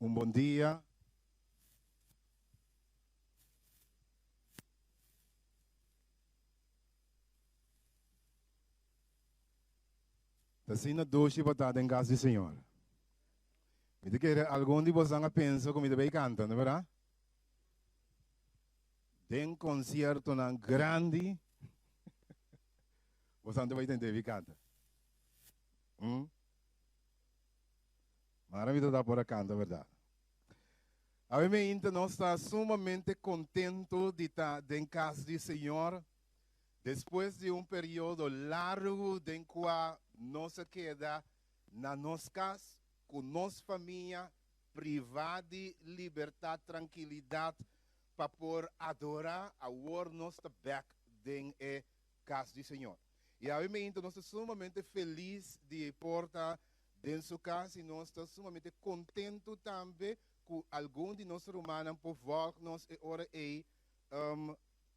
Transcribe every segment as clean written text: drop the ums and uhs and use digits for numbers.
Un bon dia. Ta asina dushi pa ta den kas di Señor. Mi ta kere algun di bosan a pensa ku mi ta bay kanta, no berdad? Den konsiertonan grandi bosan ta bay tende mi kanta. Hmm? Mara mi ta da por a kanta, berdad? Awe meinta nos ta sumamente contento di ta den cas di Señor despues di un periodo largu den cua nos a keda na nos cas cu nos famia priva di libertad, trankilidad pa por adora, awor nos ta bek den e cas di Señor. Y awe meinta nos ta sumamente feliz di por ta den su cas y nos ta sumamente contento tambe cu algun di nos rumannan por volg nos e ora ey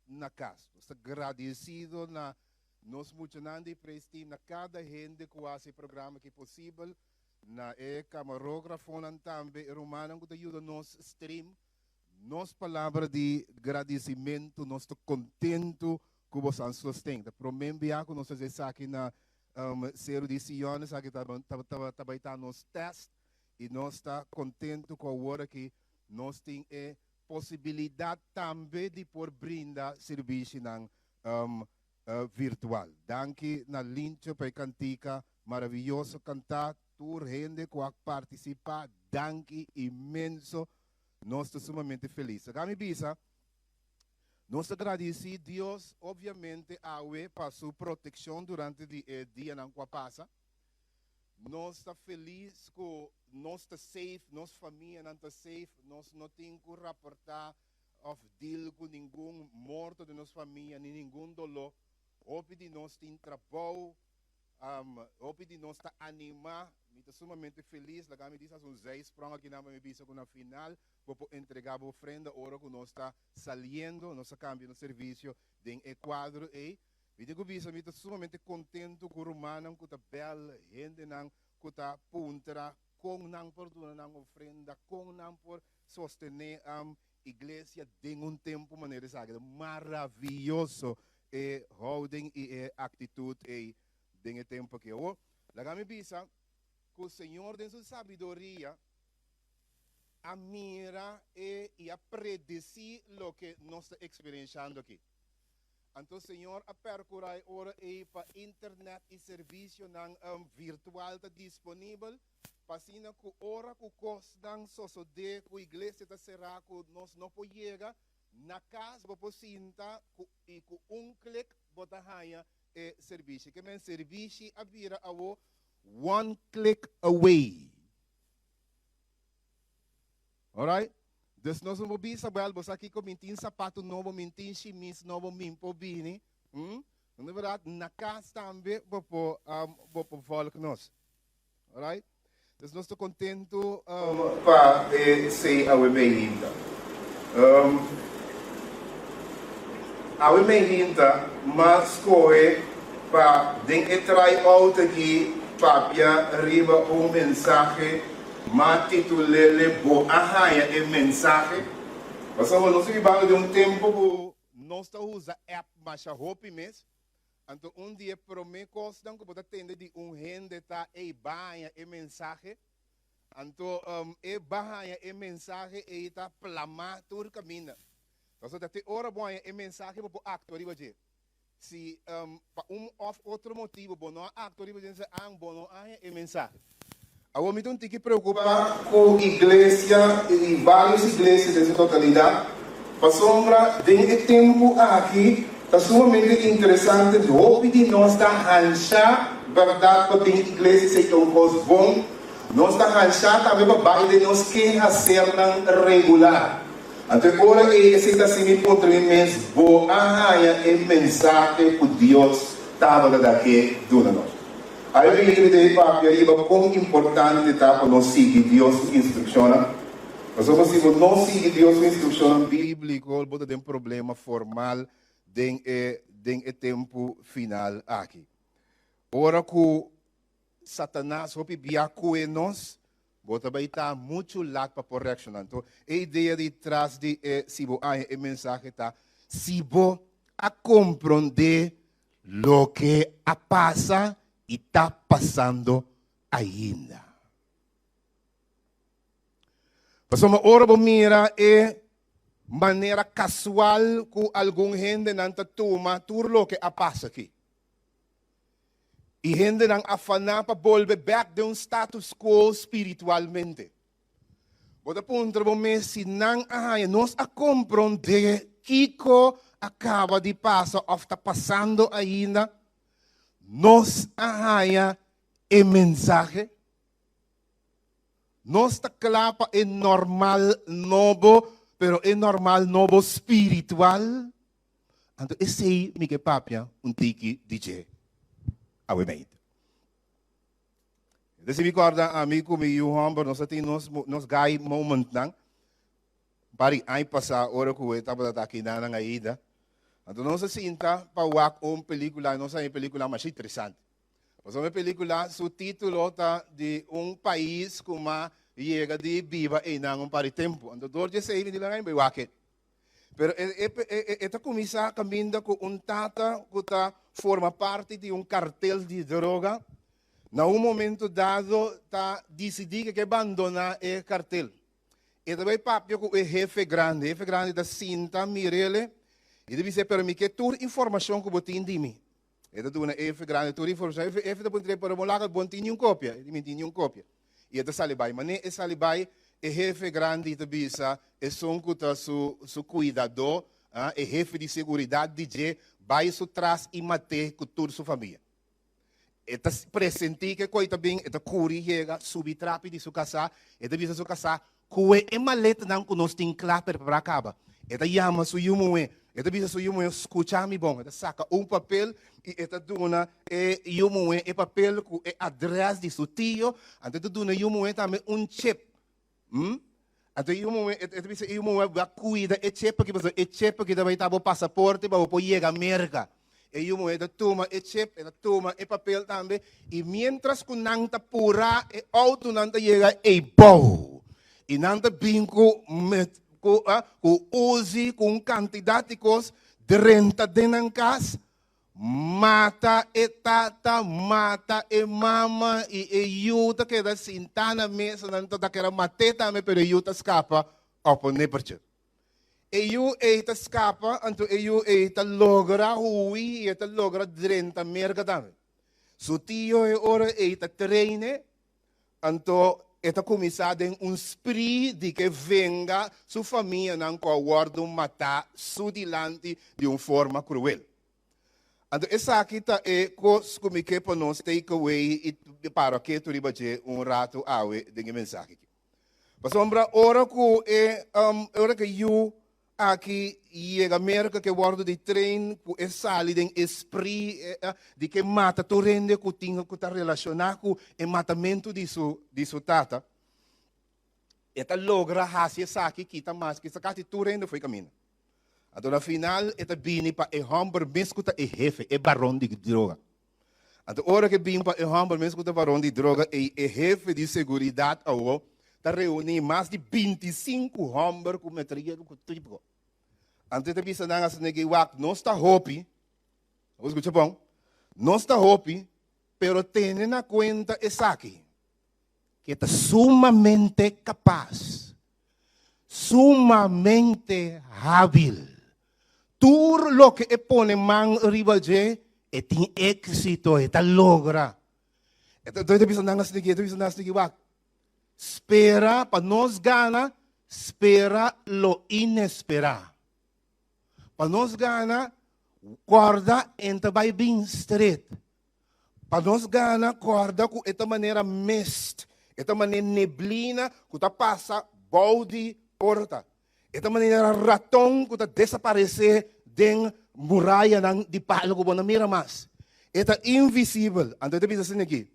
na cas. Nos ta gradecido na nos muchanan di Praise Team, na cada hende cu haci e programa aki posibel, na e camarografonan tambe, e rumannan cu ta yuda nos stream. Nos palabra di gradicimento, nos ta contento cu boso a sosten. Ta prome bia cu nos ta haci esaki na Seru di Sion, esaki ta bay ta nos test y nos ta contento cu awor aki nos tin e posibilidad tambe di por brinda servicionan virtual. Danki na Lincho pa e cantica maraviyoso canta, tur hende cu a participa, danki inmenso, nos ta sumamente feliz. Laga mi bisa, nos ta gradici Dios obviamente awe pa su proteccion durante di e dianan cu a pasa. Nos ta feliz cu nos ta safe, nos famianan ta safe, nos no tin cu raporta of deal cu ningun morto den nos famia ni ningun dolor. Hopi di nos tin trabou, hopi di nos ta anima. Mi ta sumamente feliz, laga mi disa un zijsprong aki nan pa mi bisa cu na final bo por entrega bo ofrenda ora cu nos ta saliendo, nos a cambia nos servicio den e cuadro ey. Mi tin cu bisa mi ta sumamente contento cu rumannan cu ta bel, hendenan cu ta puntra con nan por duna nan ofrenda, con nan por sostene iglesia den un tempo manera esaki. Ta maraviyoso e houding y e actitud ey den e tempo aki. Awor, laga mi bisa cu Señor den su sabiduria a mira e y a predeci loke nos ta experienciando aki. Anto Señor a percura e ora ey pa internet y servicionan virtual ta disponibel, pa asina cu ora cu cosnan sosode cu iglesia ta cera cu nos no por yega, na cas bo por sinta cu y cu un click bo ta haya e servicio. Ke men servici a bira awo one click away. Alright? Dus nos no por bisa, wel, bo sa kiko, mi tin sapato nobo, mi tin shimis nobo, mi por bini. Hm? No ta berdad? Na cas tambe bo por, um, bo por volg nos. Alright? Dus nos ta contento um, pa e CAWB hinta. Um, awe mi hinta, m'a scohe pa den e try-out aki papia riba un mensahe M'a titul'ele Bo a haña e mensahe? Pasobra nos ta bibando den un tempu ku nos ta usa app masha hopi mes. Anto un di e promé kosnan ku bo ta tende di un hende ta, Ey, b'a haña e mensahe? Anto e b'a haña e mensahe ei ta plamá tur kaminda. Pasobra ta te ora bo haña e mensahe bo por aktua riba dje. Si pa un òf otro motibu bo no a aktua riba dje an, bo no a haña e mensahe. Awor mi ta un tiki preokupá ku iglesia i vários iglesia den su totalidat, pasobra den e tempu aki ta sumamente interesante hopi di nos ta hanshá bèrdat pa bin iglesia, esei ta un kos bon, nos ta hanshá tambe pa bai den nos kehasernan regular. Anto e ora ei esei ta hasi mi puntra mi mes, Bo a haña e mensahe ku Dios tabata da ke duna nos? Awe mi ta bini papia riba kon importante ta pa nos sigui Dios su instrukshonnan. Pasobra si bo no sigui Dios su instrukshonnan bíbliko, bo ta den problema formal den e den e tempu final aki. Ora ku Satanas hopi bia kue nos. Bo ta bai ta muchu lat pa por reakshoná. Anto, e idea di tras di e si bo haña e mensahe ta, si bo a komprondé loke a pasa i ta pasando ainda. Pasobra ora bo mira e manera kasual ku algun hendenan ta tuma tur loke a pasa aki. I hendenan afaná pa bolbe bèk den un status quo spiritualmente. Bo ta puntra bo mes si nan a haña nos a komprondé kiko a kaba di pasa òf ta pasando ainda? Nos a haña e mensahe? Nos ta kla pa e normal nobo, pero e normal nobo spiritual? Anto esei mi ke papia un tiki di dje awe meit. Entonces si mi kòrda ami ku mi yu hòmber nos a tin nos nos guy momentnan. Un par di aña pasá ora ku e tabata ta akinanan ainda. Anto nos a sinta pa wak un pelíkula, nos a haña e pelíkula masha interesante. Pasobra e pelíkula su título ta di un pais ku m'a yega di biba einan un par di tempu. Anto dor di esei mi di laga bai wak e. Pero e, e, e, e ta kuminsá kaminda ku un tata ku ta forma parti di un kartel di droga. Na un momento dado ta disidí ku e ke bandoná e kartel. E ta bai papia ku e hefe grandi. E hefe grandi ta sinta mir'ele i ta bis'é, pero mi ke tur informashon ku bo tin di mi. E ta duna e hefe grandi tur informashon. E hefe ta puntr'é, pero bo laga bo no tin niun kopia? E di, mi no tin niun kopia. I e ta sali bai. Manera e sali bai, e hefe grandi ta bisa esun ku ta su su kuidadó, e hefe di seguridat di dje, bai su tras i mat'é ku tur su famia. E ta presentí ku e koi ta bin, e ta kuri yega, subi trapi di su kasá, e ta bisa su kasá, Kue e maletanan ku nos tin kla prepará kaba. E ta yama su yu muhé, e ta bisa su yu muhé, Skucha mi bon. E ta saka un papel i e ta duna e yu muhé e papel ku e adrès di su tio. Anto e ta duna e yu muhé tambe un chip. Anto e yu muhé, e ta bisa e yu muhé, Bo a kuida e chip aki pasobra e chip aki ta bai ta bo pasaporte pa bo por yega Merka. E yu muhé ta tuma e chip, e ta tuma e papel tambe, i miéntras ku nan ta purá, e outonan ta yega ei bou. I nan ta bin ku ku ku uzi, ku un kantidat di kos, drenta den nan kas, mata e tata, mata e mama, i e yu ta keda sintá na mesa, nan ta keda mat'é tambe, pero e yu ta skapa òf un nippertje. E yu ei ta skapa, anto e yu ei ta logra hui i e ta logra drenta Merka tambe. Su tio e ora ei ta traine, anto e ta kuminsá den un spri di ke venga su famianan ku a wòrdu matá su dilanti di un forma kruel. Anto esaki ta e kos ku mi ke pa nos take away i para ketu riba dje un ratu awe den e mensahe aki. Pasobra ora ku e ora ku e yu aki yega Merka ku e wòrdu di trein ku e sali den e spri di ke mata tur hende ku tin ku ta relashoná ku e matamentu di su di su tata, e ta logra hasi esaki kita mas kisa kasi tur hende for e kaminda. Anto na final e ta bini pa e hòmber mes ku ta e hefe, e baron di droga. Anto ora ke bin pa e hòmber mes ku ta baron di droga ei, e hefe di seguridat awo ta reuní mas di 25 hòmber ku metrayero ku tripgo. Anto e ta bisa nan asina ke, Wak, nos ta hopi, bo skucha bon, nos ta hopi, pero tene na kuenta esaki, ke ta sumamente kapas, sumamente hábil. Tur loke e pone man riba dje, e tin éksito, e ta logra. E ta bisa nan asina aki, e ta bisa nan asina aki, wak, spera pa nos gana, spera lo inesperá. Pa nos gana, kòrda en ta bai bin stret. Pa nos gana, kòrda ku e ta manera mist, e ta manera neblina ku ta pasa bou di porta. E ta manera raton ku ta desaparesé den murayanan di palu ku bo no mira mas. E ta invisibel. Anto e ta bisa asina aki,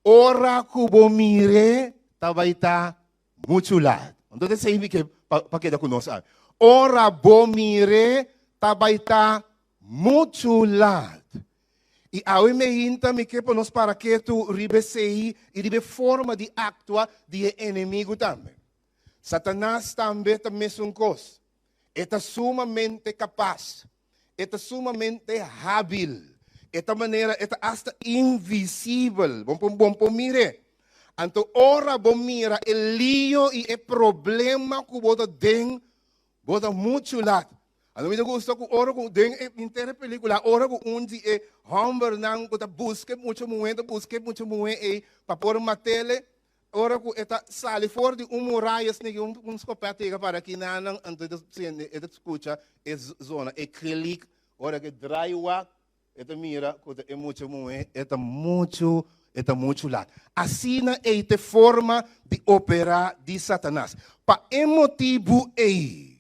Ora ku bo mir'é, ta bai ta muchu lat. Anto ta esei mi ke pa keda ku nos awe. Ora bo mir'é, ta bai ta muchu lat. I awe meinta mi ke pa nos para ketu riba esei i riba e forma di aktua di e enemigu tambe. Satanas tambe ta mesun kos. E ta sumamente kapas. E ta sumamente hábil. E ta manera, e ta asta invisibel. Bon por, bon por mir'é. Anto ora bo mira e lio i e problema ku bo ta den, bo ta muchu lat. Anto mi ta gusta ku ora ku den e henter e pelikula, ora ku un di e hòmbernan ku ta buska e mucha muhé, ta buska e mucha muhé ei pa por mat'el, ora ku e ta sali for di un muraya asina ki un skopèt yega para kinanan, anto e ta sende, e ta skucha e zona, e klik, ora ku e drai wak, E ta mira ku ta e mucha muhé, e ta muchu, e ta muchu lat. Asina ei ta e forma di operá di Satanas. Pa e motibu ei,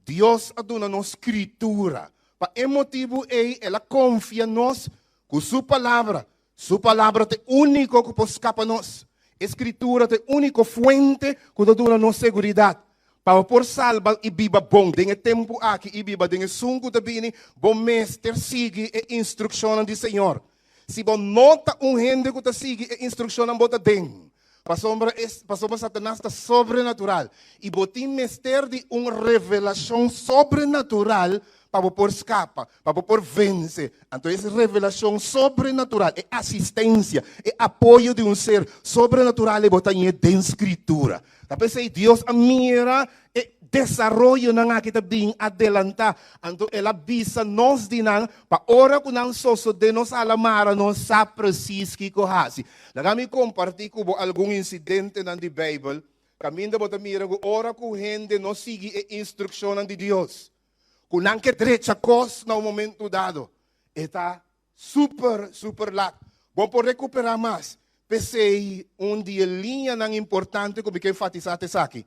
Dios a duna nos Skritura. Pa e motibu ei, el a konfia nos ku su Palabra. Su Palabra ta e úniko ku por skapa nos. E Skritura ta e úniko fuente ku ta duna nos seguridat. Pa bo por salba i biba bon den e tempu aki i biba den esun ku ta bini, bo mester sigui e instrukshonnan di Señor. Si bo no ta un hende ku ta sigui e instrukshonnan bo ta den, pasobra e pasobra Satanas ta sobrenatural i bo tin mester di un revelashon sobrenatural pa bo por skapa, pa bo por vense. Anto es revelashon sobrenatural, e asistensia, e apoyo di un ser sobrenatural e bo ta hañ'é den Skritura. Ta p'esei Dios a mira e desaroyonan aki ta bin adelantá. Anto el a bisa nos di nan pa ora ku nan sosodé nos ala mara nos sa presis kiko hasi. Laga mi kompartí ku bo algun insidentenan di Beibel kaminda bo ta mira ku ora ku hende no sigui e instrukshonnan di Dios, ku nan ke drecha kos na un momentu dado, e ta Super, super lat. Bo por recuperá mas. P'esei, un di e liñanan importante ku mi ke enfatisá ta esaki,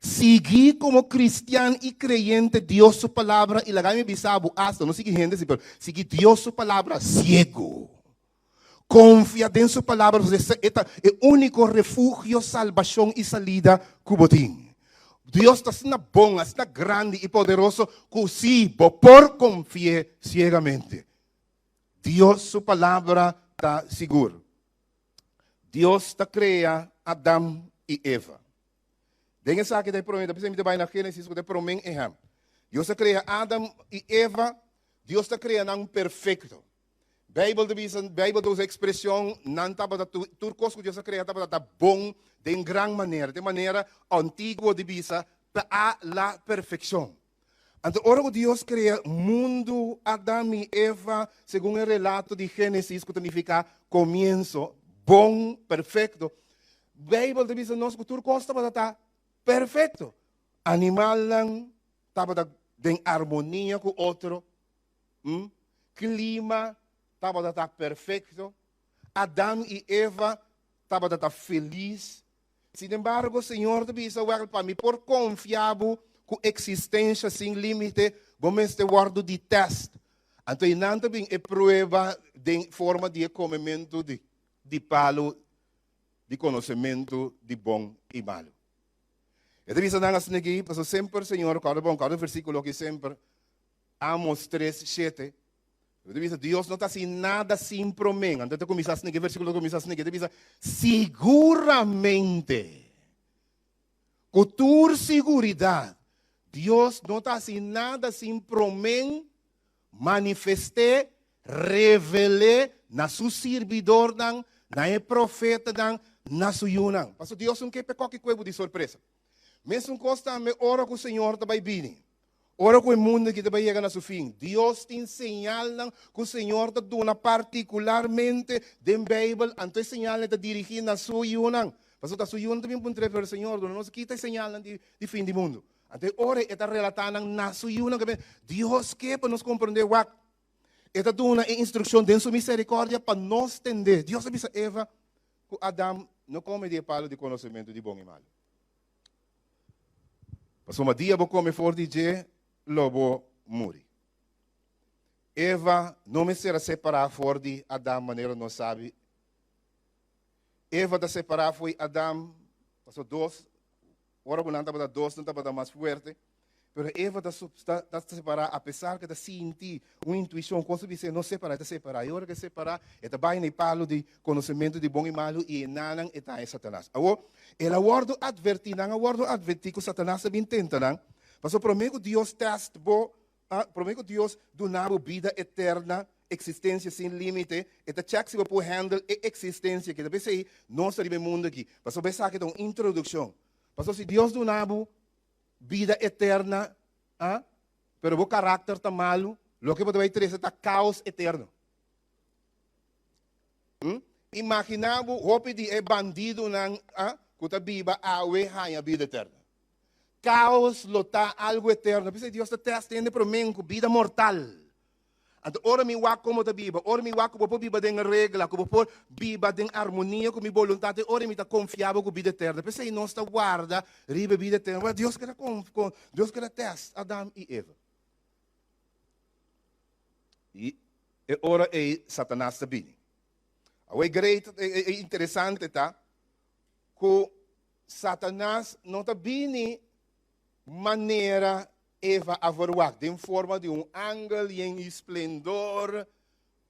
Sigui komo kristian i kreyente Dios su Palabra i laga mi bisa bo asta, no sigui hende si, pero sigui Dios su Palabra siego. Konfia den su Palabra pasobra esei e ta e úniko refugio, salbashon i salida ku bo tin. Dios ta asina bon, asina grandi i poderoso ku sí, bo por konfi'é siegamente. Dios su palabra ta sigur. Dios ta krea Adam i Eva. Den esaki ta e promé, ta p'esei mi ta bai na Génesis ku ta e promé ehèmpel. Dios a krea Adam i Eva, Dios ta krea nan perfekto. Bijbel ta bisa, Bijbel ta usa expresion, nan tabata tur, tur cos cu Dios a crea tabata ta bon den gran manera, den manera antiguo di bisa ta a la perfeccion. Anto ora cu Dios crea mundu, Adam y Eva, segun e relato di Genesis cu ta nifica comienzo, bon, perfecto, Bijbel ta bisa nos cu tur cos tabata ta perfecto. Animalnan tabata den armonia cu otro, Hm? Klima tabata ta perfekto. Adam i Eva tabata ta felis. Sin embargo, Señor ta bisa, Wèl, pa mi por konfia bo ku eksistensha sin límite, bo mester wòrdu di tèst. Anto einan ta bin e prueba den forma di e komementu di di palu di konosementu di bon i malu. E ta bisa nan asin'aki, pasobra semper Señor, kòrda bon, kòrda e versíkulo aki semper, Amos tres, shete, E ta bisa, Dios no ta hasi nada sin promé. Anto e ta kuminsá asina, e versíkulo ta kuminsá asina, e ta bisa, Siguramente, ku tur siguridat, Dios no ta hasi nada sin promé manifest'é, revel'é na su sirbidornan, na e profetanan, na su yunan. Pasobra Dios no ke p'e koki kuebu di sorpresa. Mesun kos tambe ora ku Señor ta bai bini. Ora ku e mundu aki ta bai yega na su fin, Dios tin señalnan ku Señor ta duna partikularmente den Beibel, anto e señalnan ta dirigí na Su yunan. Pasobra ta Su yunan ta bin puntr'é, pero Señor, duna nos kita e señalnan di di fin di mundu. Anto e ora E ta relatá nan na Su yunan. Dios ke pa nos komprendé wak. E ta duna e instrukshon den Su miserikòrdia pa nos tendé. Dios a bisa Eva ku Adam no kome di e palu di konosementu di bon i malu. Pasobra dia bo kome for di dje, lo bo muri. Eva no mester a separá for di Adam manera nos sabi. Eva ta separá fo'i Adam, pasobra dos, ora ku nan tabata dos, nan tabata mas fuerte. Pero Eva ta, ta, ta separá, apesar ku ta sinti un intuishon, kos ta bis'é no separá, e ta separá. I ora ku e separá, e ta bai na e palu di konosementu di bon i malu i e nanan e ta haña Satanas. Awor, el a wòrdu atvertí, nan a wòrdu atvertí ku Satanas ta bin tenta nan, pasobra promé ku Dios tèst bo, promé ku Dios duna bo bida eterna, eksistensia sin límite, e ta chèk si bo por handle e eksistensia aki. Ta p'esei nos ta riba e mundu aki, pasobra esaki ta un introdukshon. Pasobra si Dios duna bo bida eterna, ah, pero bo karakter ta malu, loke bo ta bai trese ta kaos eterno. Imaginá bo hopi di e bandidonan, ah, ku ta biba awe haña bida eterna. Kaos lo ta algu eterno. P'esei Dios ta tèst hende promé ku bida mortal. Anto ora mi wak kon bo ta biba, ora mi wak ku bo por biba den regla, ku bo por biba den armonia ku mi boluntat, e ora mi ta konfia bo ku bida eterno. P'esei nos ta warda riba e bida eterno. Wèl, Dios keda Dios keda tèst Adam i Eva. I e ora ei Satanas ta bini. Awor e great, e interesante ta ku Satanas no ta bini manera Eva a verwagt den forma di un angel yen di splendor,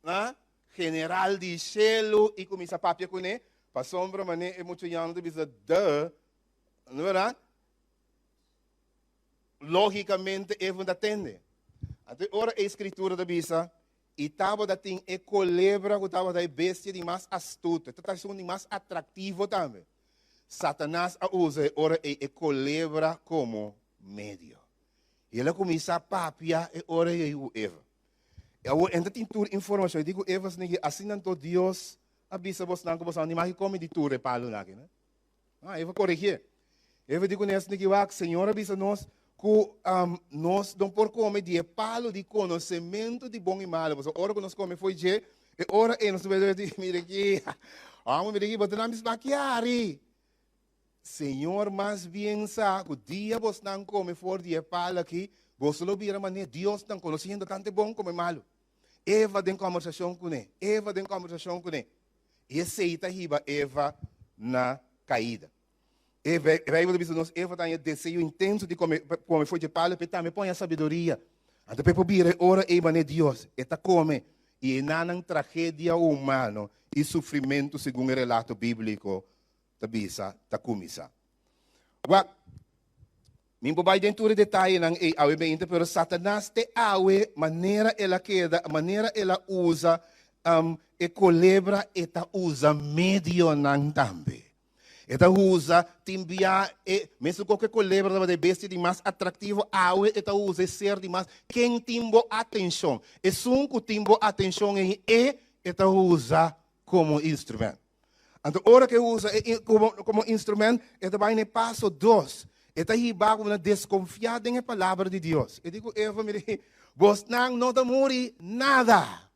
na, general di shelu i kuminsá papia kuné, pasobra manera e mucha yòngu ta bisa duh, no bèrdat? Lógikamente Eva no ta tende. Anto e ora e Skritura ta bisa, I tabata tin e kolebra ku tabata e bestia di mas astuto, e tabata esun di mas atraktivo tambe. Satanas a usa e ora ei e kolebra komo medio. I el a kuminsá papia e ora ei ku Eva. I awor e ta tin tur informashon. E di ku Eva asina ki, Asina anto Dios a bisa bosnan ku bosnan no maki kome di tur e palunan aki, no? Ah, Eva koregié. Eva di kuné asina ki, Wak, Señor a bisa nos ku nos no por kome di e palu di konosementu di bon i malu, pasobra ora ku nos kome fo'i dje, e ora ei nos ta bai di, Mira aki, amo mira aki, bo ta nan bisa makiari. Señor mas bien sa ku dia bosnan kome for di e palu aki, boso lo bira manera Diosnan, konosiendo tantu e bon komo e malu. Eva den kòmbersashon kuné, Eva den kòmbersashon kuné. I esei ta hiba Eva na kaida. E Bijbel ta bisa nos, Eva ta haña deseo intenso di kome, kome for dje palu, p'e tambe por haña sabiduria. Anto p'e por bira e ora ei manera Dios. E ta kome, i e nanan tragedia humano i sufrimentu segun e relato bíbliko ta bisa ta kuminsá. Wak, mi por bai den tur e detayenan ei awe meinta, pero Satanas te awe manera el a keda, manera el a usa e kolebra, e ta usa medionan tambe. E ta usa tin bia e mesun ku e kolebra tabata e bestia di mas atraktivo, awe e ta usa e ser di mas ken tin bo atenshon. Esun ku tin bo atenshon ei e e ta usa komo instrument. Anto ora ku e usa e komo komo instrument, e ta bai na e paso dos. E ta hiba ku bo na deskonfiá den e palabra di Dios. E di ku Eva, Mira, bosnan no ta muri nada.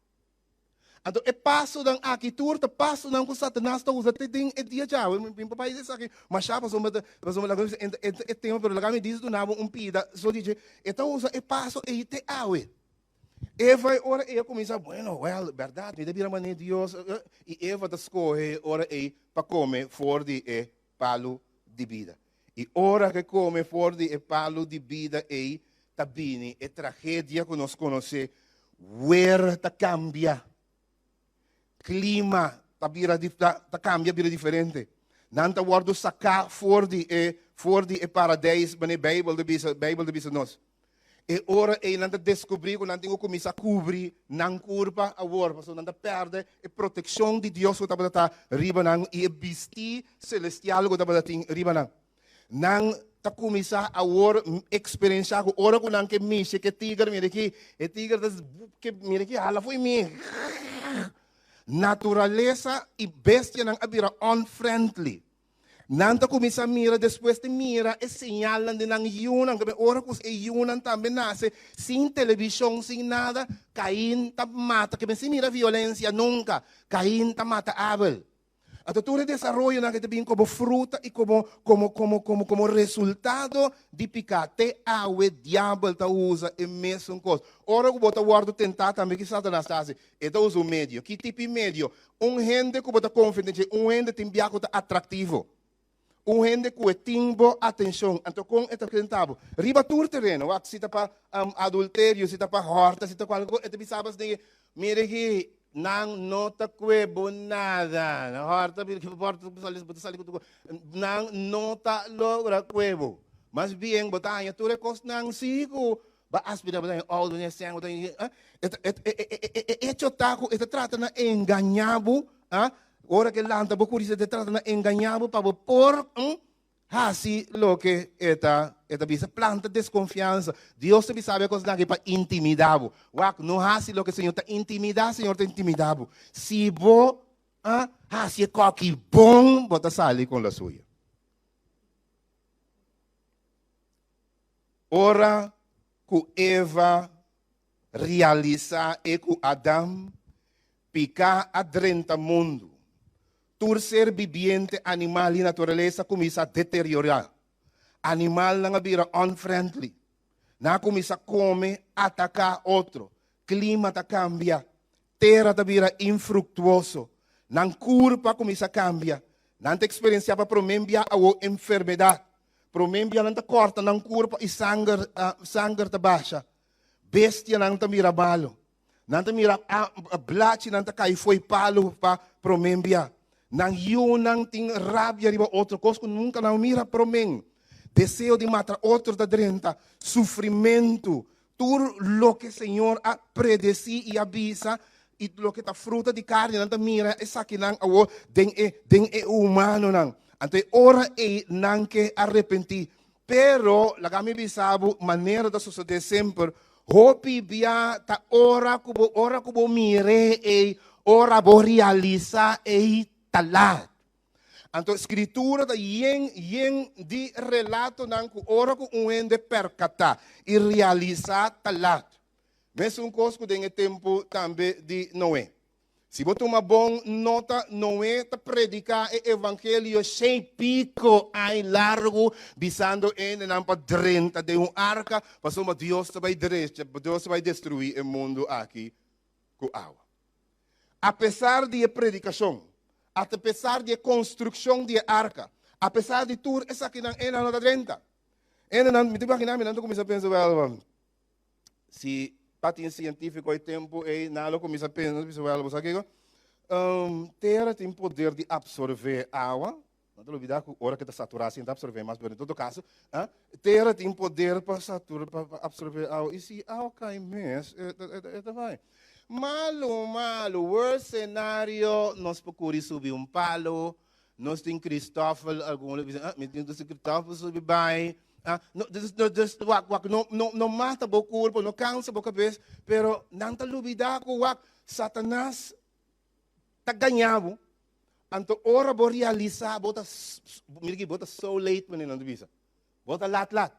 Anto e pasonan aki tur ta pasonan ku Satanas ta usa te den e dia djawe. Mi papá dici esaki mashá pasobra ta pasobra laga mi bisa e e tema pero laga mi dici duna bo un pida so dice e ta usa e paso ei te awe. Eva e ora ei a kuminsá, bueno, wèl, bèrdat, mi ta bira manera Dios. I Eva ta skohe e ora ei pa kome for di e palu di bida. I ora ku e kome for di e palu di bida ei, ta bini e tragedia ku nos konosé, wer ta kambia, klima ta bira ta kambia bira diferente. Nan ta wòrdu saká for di e for di e paradeis, manera Beibel ta bisa, Beibel ta bisa nos. E ora ei nan ta deskubrí ku nan tin ku kuminsá kubri nan kurpa awor, pasobra nan ta pèrdè e protekshon di Dios ku tabata ta riba nan i e bistí selestial ku tabata tin riba nan. Nan ta kuminsá awor eksperensiá ku ora ku nan ke mishi ku e tiger, mira aki, e tiger ta ke mira aki hala fo'i mi. Naturalesa i bestianan a bira unfriendly. Nan ta kuminsá mira despues di mira e señalnan di nan yunan, kaba ora ku e yunan tambe nase sin televishon, sin nada, Kain ta mata, kaba sin mira violensia nunka, Kain ta mata Abel. Anto tur e desaroyonan ke ta bin komo fruta i komo komo komo komo komo resultado di piká. Te awe diabel ta usa e mesun kos. Ora ku bo ta wòrdu tentá tambe ki Satanas ta hasi? E ta usa un medio. Ki tipo di medio? Un hende ku bo ta konfia den dje, un hende tin bia ku ta atraktivo. Un hende ku e tin bo atenshon, anto kon e ta presentá bo? Riba tur tereno, wak, si ta pa adulterio, si ta pa hòrta, si ta kualke kos, e ta bisa bas den e, Mira aki, nan no ta kue bo nada. Nan hòrta, bo ta sali ku tur kos. Nan no ta logra kue bo. Mas bien, bo ta haña tur e kosnan si ku bo a aspirá, bo ta haña outo, bo ta haña sèn, bo ta haña, e echo ta ku e ta trata na engañá bo, Ora ke lanta bo kurisa e ta trata na engañá bo pa bo por hasi loke e ta e ta bisa. Planta deskonfiansa. Dios ta bisa bo e kosnan aki pa intimidá bo. Wak, no hasi loke Señor ta intimidá, Señor ta intimidá bo. Si bo hasi e koki bon, bo ta sali kon la suya. Ora ku Eva realisá e ku Adam, piká a drenta mundu. Tur ser bibiente, animal i naturalesa kuminsá deteriorá. Animalnan a bira unfriendly. Nan a kuminsá kome, ataká otro. Klima ta kambia. Tera ta bira infruktuoso. Nan kurpa a kuminsá kambia. Nan ta eksperensiá pa promé bia awor enfermedat. Promé bia nan ta kòrta nan kurpa i sanger, sanger ta basha. Bestianan ta mira malu. Nan ta mira blachinan ta kai fo'i palu pa promé bia. Nan yunan tin rabia riba otro, kos ku nunka nan mira promé. Deseo di mata otro ta drenta, sufrimentu, tur loke Señor a predesí i a bisa i loke ta fruta di karni, nan ta mira esakinan awor den e den e humanonan. Anto e ora ei nan ke arepentí. Pero, laga mi bisa bo, manera ta sosodé semper, hopi bia ta ora ku bo ora ku bo mir'é ei, ora bo realisá ei ta lat. Anto Skritura ta yen yen di relatonan ku ora ku un hende perkatá i realisá ta lat. Mesun kos ku den e tempu tambe di Noe. Si bo tuma bon nota, Noe ta prediká e evangelio shei piko ai largu, bisando hendenan pa drenta den un arka, pasobra Dios ta bai drecha, Dios ta bai destruí e mundu aki ku awa. Apesar di e predikashon, apesar di e konstrukshon di e arka, apesar di tur esakinan, e nan no ta drenta. E nan, mi ta imaginá mi nan ta kuminsá pensa, wèl, si tatin sientífiko e tempu ei, nan lo kuminsá pensa, bisa, wèl, bo sa kiko? Tera tin poder di apsorbé awa. No ta olbida ku ora ku ta saturá sin ta absorbé mas, pero en todo kaso, tera tin poder pa satura, pa absorbé awa. I si awa kai mes, e ta, e ta bai. Malu, malu, worst scenario, nos por kuri subi un palu, nos tin Christoffel, algun lo bisa, ah, mi tin dus Christoffel subi bai. Ah, no, dus, no, dus, wak, wak, no, no, no mata bo kurpo, no kansa bo kabes, pero nan ta lubida ku wak, Satanas ta gaña bo. Anto ora bo realisa bo ta, mira aki, bo ta so late manera nan ta bisa. Bo ta lat lat.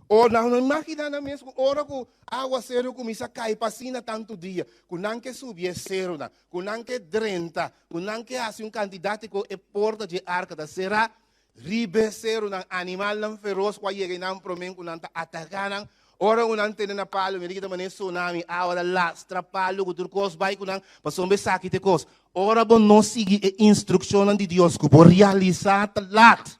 O nan no imagina nan mes ku ora ku aguaseru kuminsa kai pa asina tantu dia, ku nan ke subi e serunan, ku nan ke drenta, ku nan ke hasi un kantidat di ku e porta dje arka ta será, Riba e serunan, animalnan feros ku a yega einan promé ku nan ta ataká nan. Ora ku nan tene na palu, mira kita manera tsunami, awa ta lastra palu ku tur kos bai ku nan, pasobra esaki ta e kos. Ora bo no sigui e instrukshonnan di Dios ku bo realisá ta lat.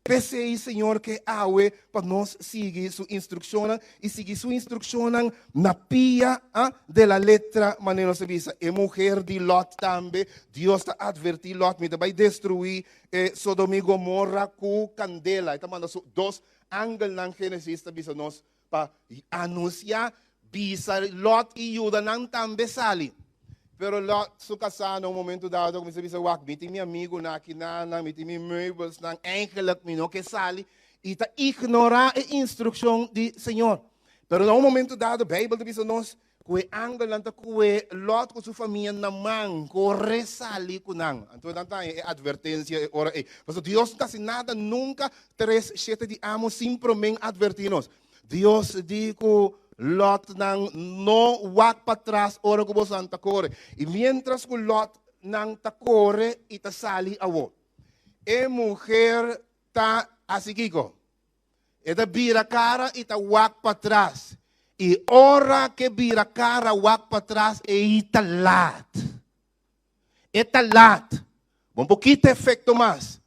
P'esei Señor ke awe pa nos sigui su instrukshonnan i sigui su instrukshonnan na pia de la letra, manera nos a bisa. E muher di Lot tambe Dios ta advertí Lot, Mi ta bai destruí e Sodom i Gomorra ku kandela. E ta manda su dos angelnan, Génesis ta bisa nos, pa anunsiá, bisa Lot i yuda nan tambe sali. Pero Lot su kasá na un momentu dado a kuminsá bisa, Wak, mi tin mi amigunan aki nan, mi tin mi meubelsnan, eigenlijk mi no ke sali. I ta ignorá e instrukshon di Señor. Pero na un momentu dado, Beibel ta bisa nos, Ku e angelnan ta kue Lòt ku su famia na man, kore sali ku nan. Anto nan ta haña e atvertensia e ora ei. Pasobra Dios no ta hasi nada nunka tres shete di amo sin promé atvertí nos. Dios di ku Lòt nan no wak patras ora ku boso ta kore. I miéntras ku Lòt nan ta kore i ta sali awor, e muher ta hasi kiko? E ta bira kara i ta wak patras. I ora ke bira kara wak patras ei ta lat. E ta lat. Bon por kita efekto mas.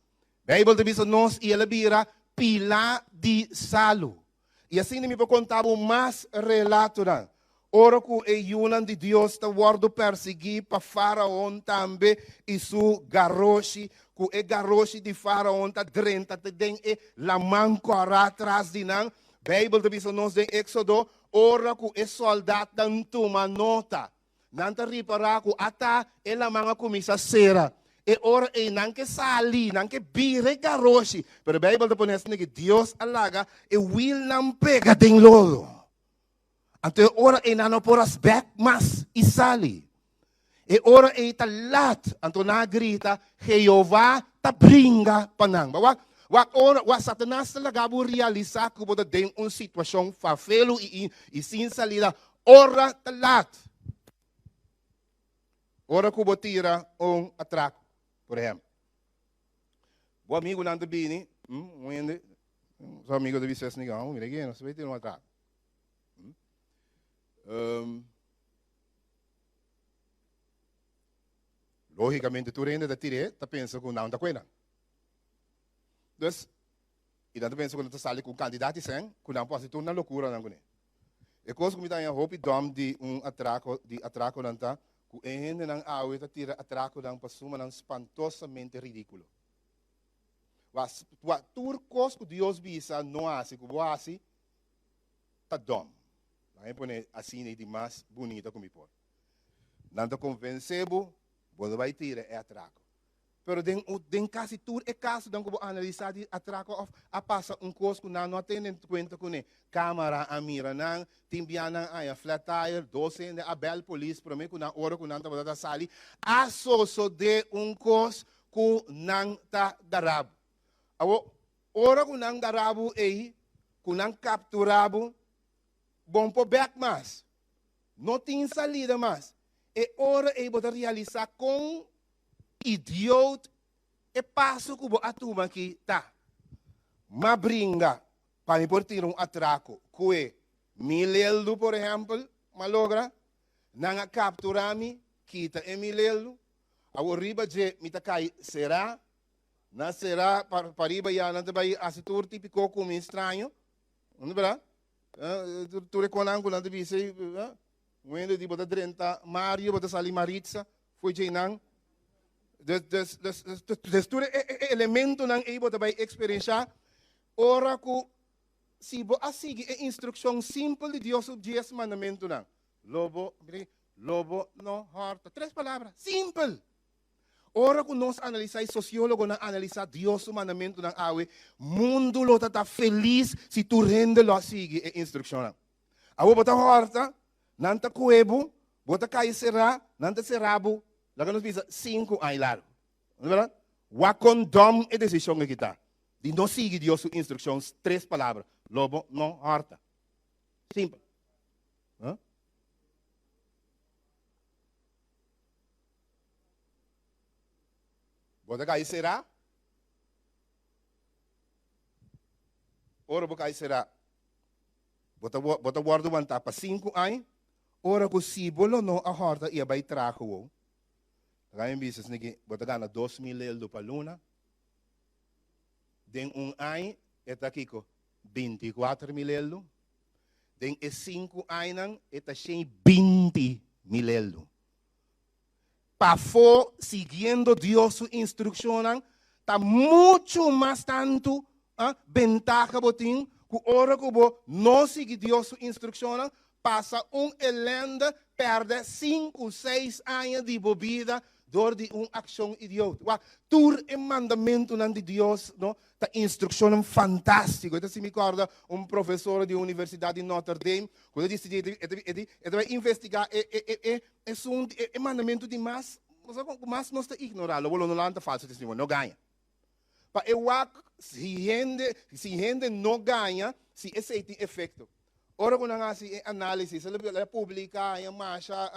Beibel ta bisa nos i el a bira pilá di salu. I asina mi por konta bo mas relatonan. Ora ku e yunan di Dios ta wòrdu persiguí pa Fáraon tambe i su garoshi, ku e garoshi di Fáraon ta drenta te den e Laman Kòrá tras di nan, Beibel ta bisa nos den Éksodo, ora ku e sòldatnan tuma nota, Nan ta ripará ku ata e laman a kuminsá sera. E ora ei nan ke sali, nan ke bira e garoshi. Pero Beibel ta pone asina ku Dios a laga e wilnan pega den lodo. Anto e ora ei nan no por a bèk mas i sali. E ora ei ta lat, anto nan a grita, Jehová ta bringa pa nan. Bo wak, wak ora, wak Satanas ta laga bo realisá ku bo ta den un situashon fafelu i i sin salida. Ora ta lat. Ora ku bo tira un atrako, por ehèmpel. Bo amigunan ta bini, un hende, su amigo ta bisa esaki, oh, mira aki, nos ta bai tira un atrako. Lógikamente tur hende ta tir'é, ta pensa ku nan ta kue nan. Dus, i nan ta pensa ku nan ta sali ku un kantidat di sèn ku nan por hasi tur nan lokuranan kuné. E kos ku mi ta haña hopi dòm di un atrako di atrakonan ta ku e hendenan awe ta tira atrakonan pa sumanan spantosamente ridíkulo. Wa wa tur kos ku Dios bisa no hasi ku bo hasi ta dòm. Laga mi pone asina i di mas bunita ku mi por. Nan ta konvensé bo, bo ta bai tira e atrako. Pero den den kasi tur e kasonan ku bo analisá di atrako òf a pasa un kos ku nan no a tene kuenta kuné. Kámara a mira nan, tin bia nan haña flat tire, dos hende a bèl polis promé ku nan ora ku nan tabata ta sali, a sosodé un kos ku nan ta gara bo. Awor, ora ku nan gara bo ei, ku nan kapturá bo, bon por bèk mas. No tin salida mas. E ora ei bo ta realisá kon Idioot e paso ku bo a tuma aki ta. M'a bringa pa mi por tira un atrako ku e mileldu por ehèmpel, m'a logra. Nan a kapturá mi, kita e mileldu. Awor riba dje mi ta kai será. Nan será pariba ya nan ta bai hasi tur tipiko ku mi straño. No berdad? Tur e konan ku nan ta bisa, un hende di bo ta drenta Mario, bo ta sali Maritza. Fo'i djeinan, des, des, des, des, des tur e, e, e elementonan ei bo ta bai eksperenshá ora ku si bo a sigui e instrukshon simpel di Dios su dies mandamentunan. Lo bo, lo bo no hòrta. Tres palabra, simpel! Ora ku nos analisá i sosiólogonan analisá Dios su mandamentunan awe, mundu lo ta ta felis si tur hende lo a sigui e instrukshonnan. Awor bo ta hòrta, nan ta kohe bo, bo ta kai será, nan ta será bo, laga nos bisa sinku aña largu. No bèrdat? Wak kon dòm e desishon aki ta, di no sigui Dios su instrukshon, tres palabra, lo bo no hòrta. Simpel. Huh? Bo ta kai será? Ora bo kai será, Bo ta bo ta wòrdu wantá pa sinku aña, ora ku si bo lo no a hòrta i a bai traha wou. Laga mi bisa esaki, bo ta gana 2000 eldo pa luna, den un aña e ta kiko? 24000 eldo. Den e sinku añanan e ta 120000 eldo. Pafó, siguiendo Dios su instrukshonnan, ta muchu mas tantu bentaha bo tin ku ora ku bo no sigui Dios su instrukshonnan, pasa un elende, pèrdè sinku, seis aña di bo bida dor di un akshon idioto. Wak, tur e mandamentunan di Dios, no, ta instrukshonnan fantástiko. E ta hasi mi kòrda un profesor di Universidat di Notre Dame ku ta disidí e ta bai investigá e e e Esun di e mandamentu di mas, bo sa ku mas nos ta ignorá, lo bo lo no lanta falso testimonio, no gaña. Pa e wak si hende, si hende no gaña, si esei tin efekto. Ora ku nan hasi e análisis, el a publiká haña masha,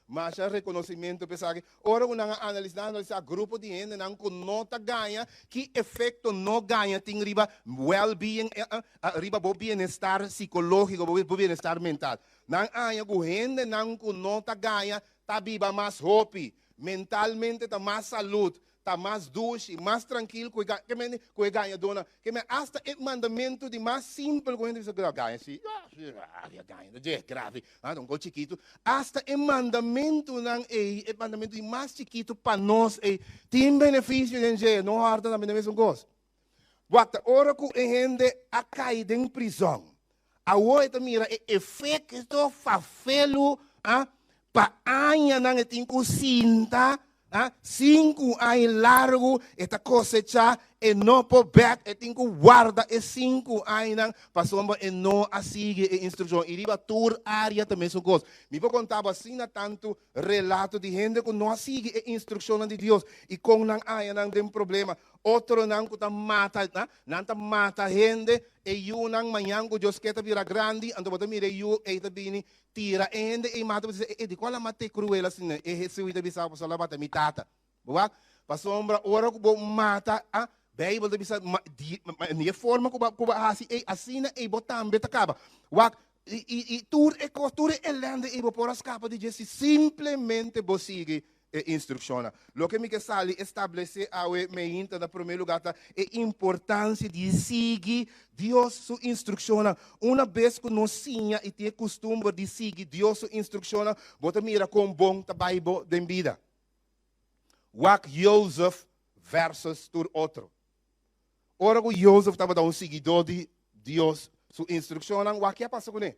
masha rekonosimentu pa esaki. Ora ku nan a analisá, nan a analisá grupo di hendenan ku no ta gaña, ki efekto no gaña tin riba well-being, riba bo bienestar sikológiko, bo bienestar mental. Nan haña ku hendenan ku no ta gaña ta biba mas hopi, mentalmente ta mas salud, ta mas dushi, mas trankil ku e ke men ku e gañadónan. Ke men asta e mandamentu di mas simpel ku hende bisa gaña si, gaña ta dje grave, ta un kos chikitu. Asta e mandamentunan ei, e mandamentu di mas chikitu pa nos ei, tin benefisio den dje, no hòrta tambe ta mesun kos. Wak, ta ora ku e hende a kai den prizòn, awor e ta mira e efekto fafelu, ah, pa añanan e tin ku sinta, ah, sinku aña largu e ta kosechá, e no por bèk, e tin ku warda e sinku añanan pasobra e no a sigui e instrukshon. I riba tur área ta mesun kos. Mi por konta bo asina tantu relato di hende ku no a sigui e instrukshonnan di Dios i kon nan añanan den problema. Otronan ku ta mata, nan ta mata hende, e yunan mañan ku Dios ke ta bira grandi, anto bo ta mira e yu ei ta bini tira e hende ei mata, bo ta bisa, e dikon a mat'é kruel asina? E Hesus ta bisa, pasobra a mata mi tata. Bo wak? Pasobra ora ku bo mata, a Beibel ta bisa, di e forma ku bo ku bo a hasi ei, asina ei bo tambe ta kaba. Wak, i i tur e kos, tur e elende ei bo por a skapa di dje si simplemente bo sigui e instrukshonnan. Loke mi ke sali establesé awe meinta na promé lugá ta e importansia di sigui Dios su instrukshonnan. Una bes ku nos siña i tin e kustumber di sigui Dios su instrukshonnan, bo ta mira kon bon ta bai bo den bida. Wak Jozef versus tur otro. Ora ku Jozef tabata un siguidó di Dios su instrukshonnan, wak ke a pasa kuné.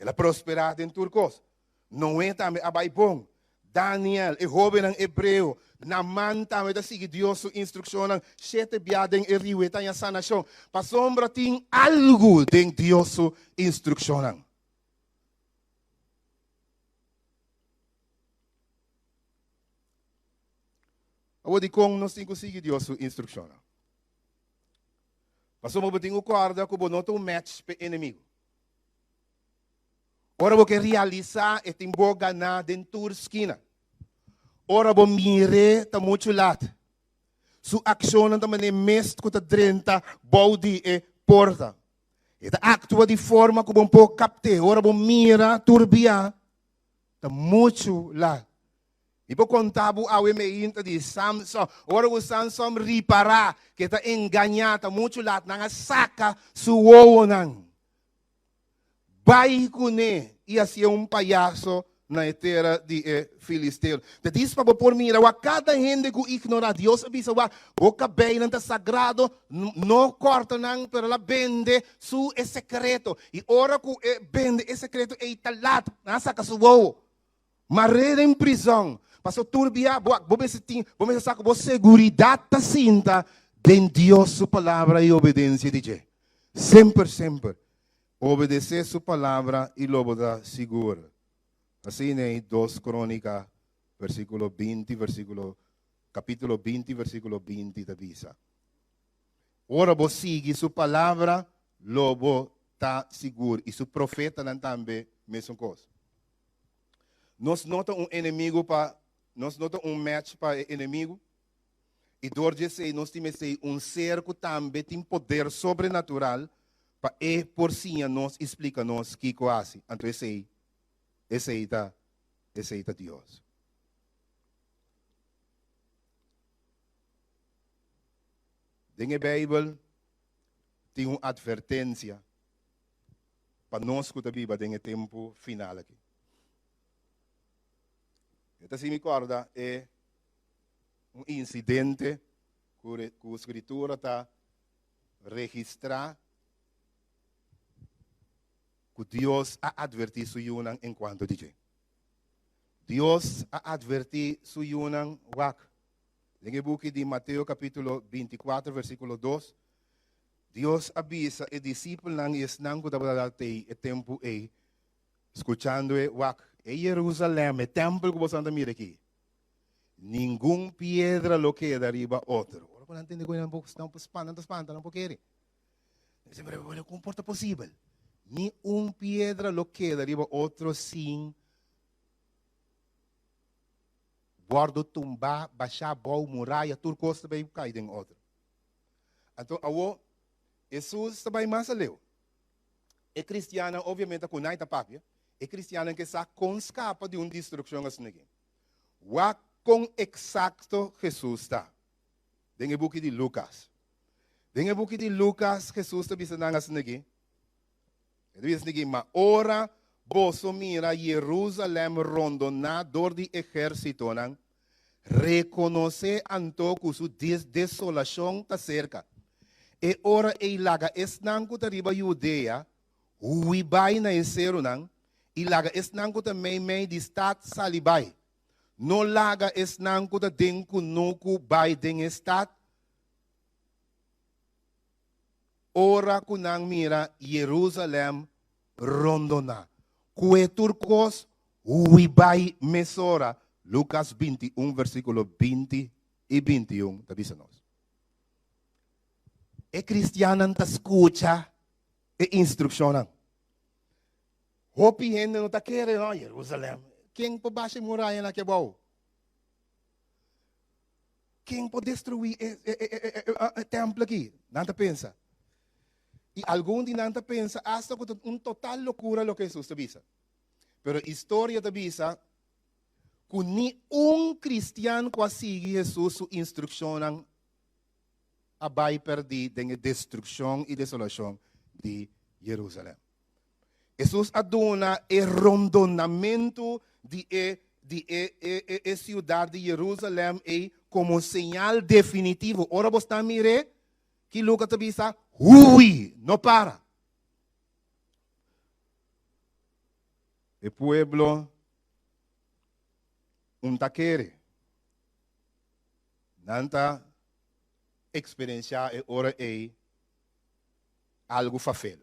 El a prosperá den tur kos. Noé tambe a bai bon. Daniel, e hóbennan hebreo, Naman tambe ta sigui Dios su instrukshonnan. Shete bia den e riu e ta haña sanashon. Pasobra tin algu den Dios su instrukshonnan. Awor dikon nos tin ku sigui Dios su instrukshonnan? Pasobra bo tin ku kòrda ku bo no ta un mèch p'e enemigu. Ora bo ke realisá e tin bo ganá den tur skina. Ora bo mir'é ta muchu lat. Su akshonnan ta manera mest ku ta drenta bou di e porta. E ta aktua di forma ku bo por kapt'é. Ora bo mira tur bia ta muchu lat. Mi por konta bo awe meinta di Samson. Ora ku Samson ripará ku e ta engañá ta muchu lat, nan a saka su wowonan. Bai kuné i hasié un payaso na e tera di e filisteo. Ta dis pa bo por mira wak kada hende ku ignorá Dios a bisa wak, bo kabeinan ta sagrado, no kòrta nan, pero el a bende su e sekreto. I ora ku e bende e sekreto ei ta lat, nan a saka su wowo. Mar'é den prizòn. Pasobra tur bia bo bo mester tin, bo mester sa ku bo seguridat ta sinta den Dios su palabra i obedensia di dje. Semper, semper. Obedesé su palabra i lo bo ta sigur. Asina ei Dos Krónika, versíkulo 20, versíkulo, kapítulo 20, versíkulo 20 ta bisa. Ora bo sigui su palabra, lo bo ta sigur. I su profetanan tambe mesun kos. Nos no ta un enemigu pa, nos no ta un match pa e enemigu. I dor di esei nos tin mester un ser ku tambe tin poder sobrenatural pa e por siña nos i splika nos kiko hasi. Anto esei, esei ta, esei ta Dios. Den e Beibel tin un atvertensia pa nos ku ta biba den e tempu final aki. E ta hasi mi kòrda e un insidente ku ku Skritura ta registrá ku Dios a atvertí su yunan en kuanto di dje. Dios a atvertí su yunan wak. Den e buki di Mateo kapítulo 24 versíkulo 2, Dios a bisa e disipelnan i esnan ku tabata t'ei e tempu ei, skuchando e, Wak, e Jerusalèm, e tèmpel ku boso ta mira aki, ningun piedra lo keda riba otro. Ora ku nan tende ku nan por spanta, nan ta spanta, nan por kere. Nan bisa, Pero kon por ta posibel? Ni un piedra lo keda riba otro sin wòrdu tumbá, bashá bou muraya, tur kos ta bai kai den otro. Anto awo Hesus ta bai mas aleu. E kristiannan obviamente ku nai ta papia, e kristiannan ke sa kon skapa di un destrukshon asina aki. Wak kon eksakto Hesus ta. Den e buki di Lucas. Den e buki di Lucas, Jesus ta bisa nan asina aki. E ta bisa asina aki, Ma ora boso mira Jerusalem rondoná dor di ehérsitonan, rekonosé anto ku su desolashon ta serka. E ora ei laga esnan ku ta riba Judea hui bai na e serunan, i laga esnan ku ta meimei di stat sali bai. No laga esnan ku ta den kunuku bai den e stat ora ku nan mira Jerusalèm rondoná. Kue tur kos hui bai mesora, Lukas 21 versíkulo 20 i 21 ta bisa nos. E kristiannan ta skucha e instrukshonnan. Hopi hende no ta kere, no, Jerusalèm, ken por basha e murayanan aki abou? Ken por destruí e, e, e, e tèmpel aki? Nan ta pensa. I algun di nan ta pensa asta ku ta un total lokura loke Hesus ta bisa. Pero historia ta bisa ku ni un kristian ku a sigui Hesus su instrukshonnan a bai pèrdí den e destrukshon i desolashon di Jerusalèm. Hesus a duna e rondonamentu di e di e e e e siudat di Jerusalèm ei komo señal definitivo. Ora bo sta mir'é, ki Luka ta bisa? Hui! No para! E pueblo un ta kere. Nan ta eksperensiá e ora ei algu fafelo.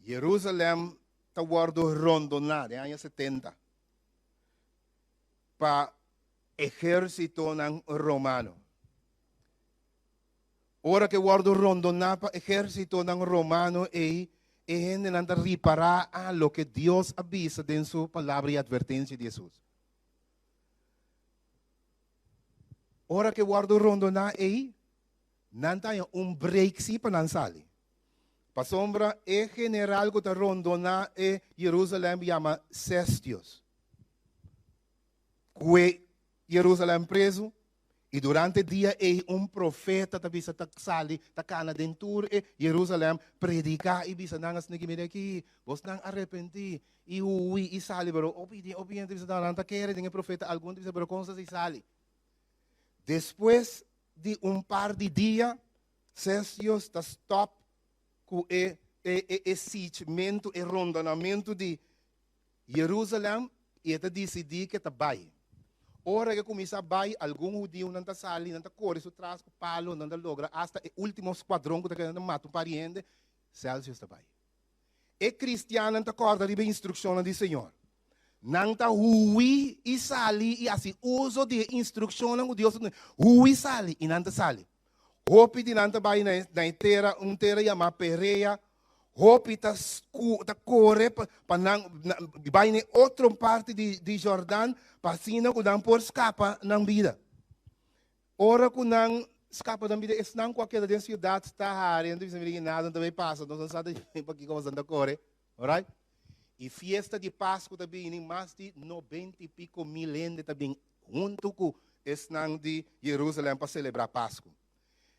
Jerusalem ta wòrdu rondoná den aña 70 pa ehérsitonan romano. Ora ku e wòrdu rondoná pa ehérsitonan romano ei, e hendenan ta ripará a loke Dios a bisa den su palabra i atvertensia di Hesus. Ora ku e wòrdu rondoná ei, Nan ta haña un break sí pa nan sali. Pasobra e general ku ta rondoná e Jerusalèm yama Cestius. Kue Jerusalèm prezu, i durante dia ei un profeta ta bisa ta sali ta kana den tur e Jerusalèm prediká i bisa nan asina ki, Mira aki, bosnan arepentí i hui i sali. Pero hopi hopi hende ta bisa nan ta kere den e profeta, algun ta bisa pero kon sa si sali? Despues di un par di dia, Cestius ta stòp ku e e e siechmentu, e rondonamentu di Jerusalèm i e ta disidí ku e ta bai. Ora ku e kuminsá bai, algun hudiunan ta sali, nan ta kore su tras ku palu, nan ta logra asta e último skuadron ku ta keda, nan ta mata un par di hende, Celsius ta bai. E kristiannan ta kòrda riba e instrukshonnan di Señor. Nan ta hui i sali i hasi uso di e instrukshonnan ku Dios a duna. Hui sali, i nan ta sali. Hopi di nan ta bai na e na e tera, un tera yamá Perea. Hopi ta ta kore pa pa nan bai na e otro parti di di Jordan pa asina ku nan por skapa nan bida. Ora ku nan skapa nan bida, esnan ku a keda den siudat ta hari, nan ta bisa, Miren, nada no ta bai pasa, nos no sa pakiko nos ta kore. Alright? I fiesta di Pasku ta bini, mas di nobenta i piko mil hende ta bin huntu ku esnan di Jerusalèm pa selebrá Pasku.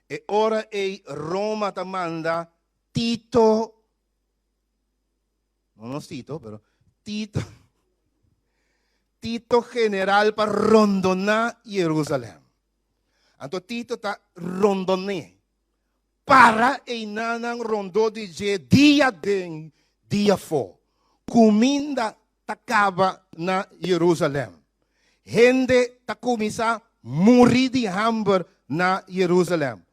E ora ei Roma ta manda Tito, no nos Tito, pero Tito, Tito general pa rondoná Jerusalèm. Anto Tito ta rondon'é, para einanan rondó di dje dia den, dia afó. Kuminda ta kaba na Jerusalèm. Hende ta kuminsá muri di hamber na Jerusalèm.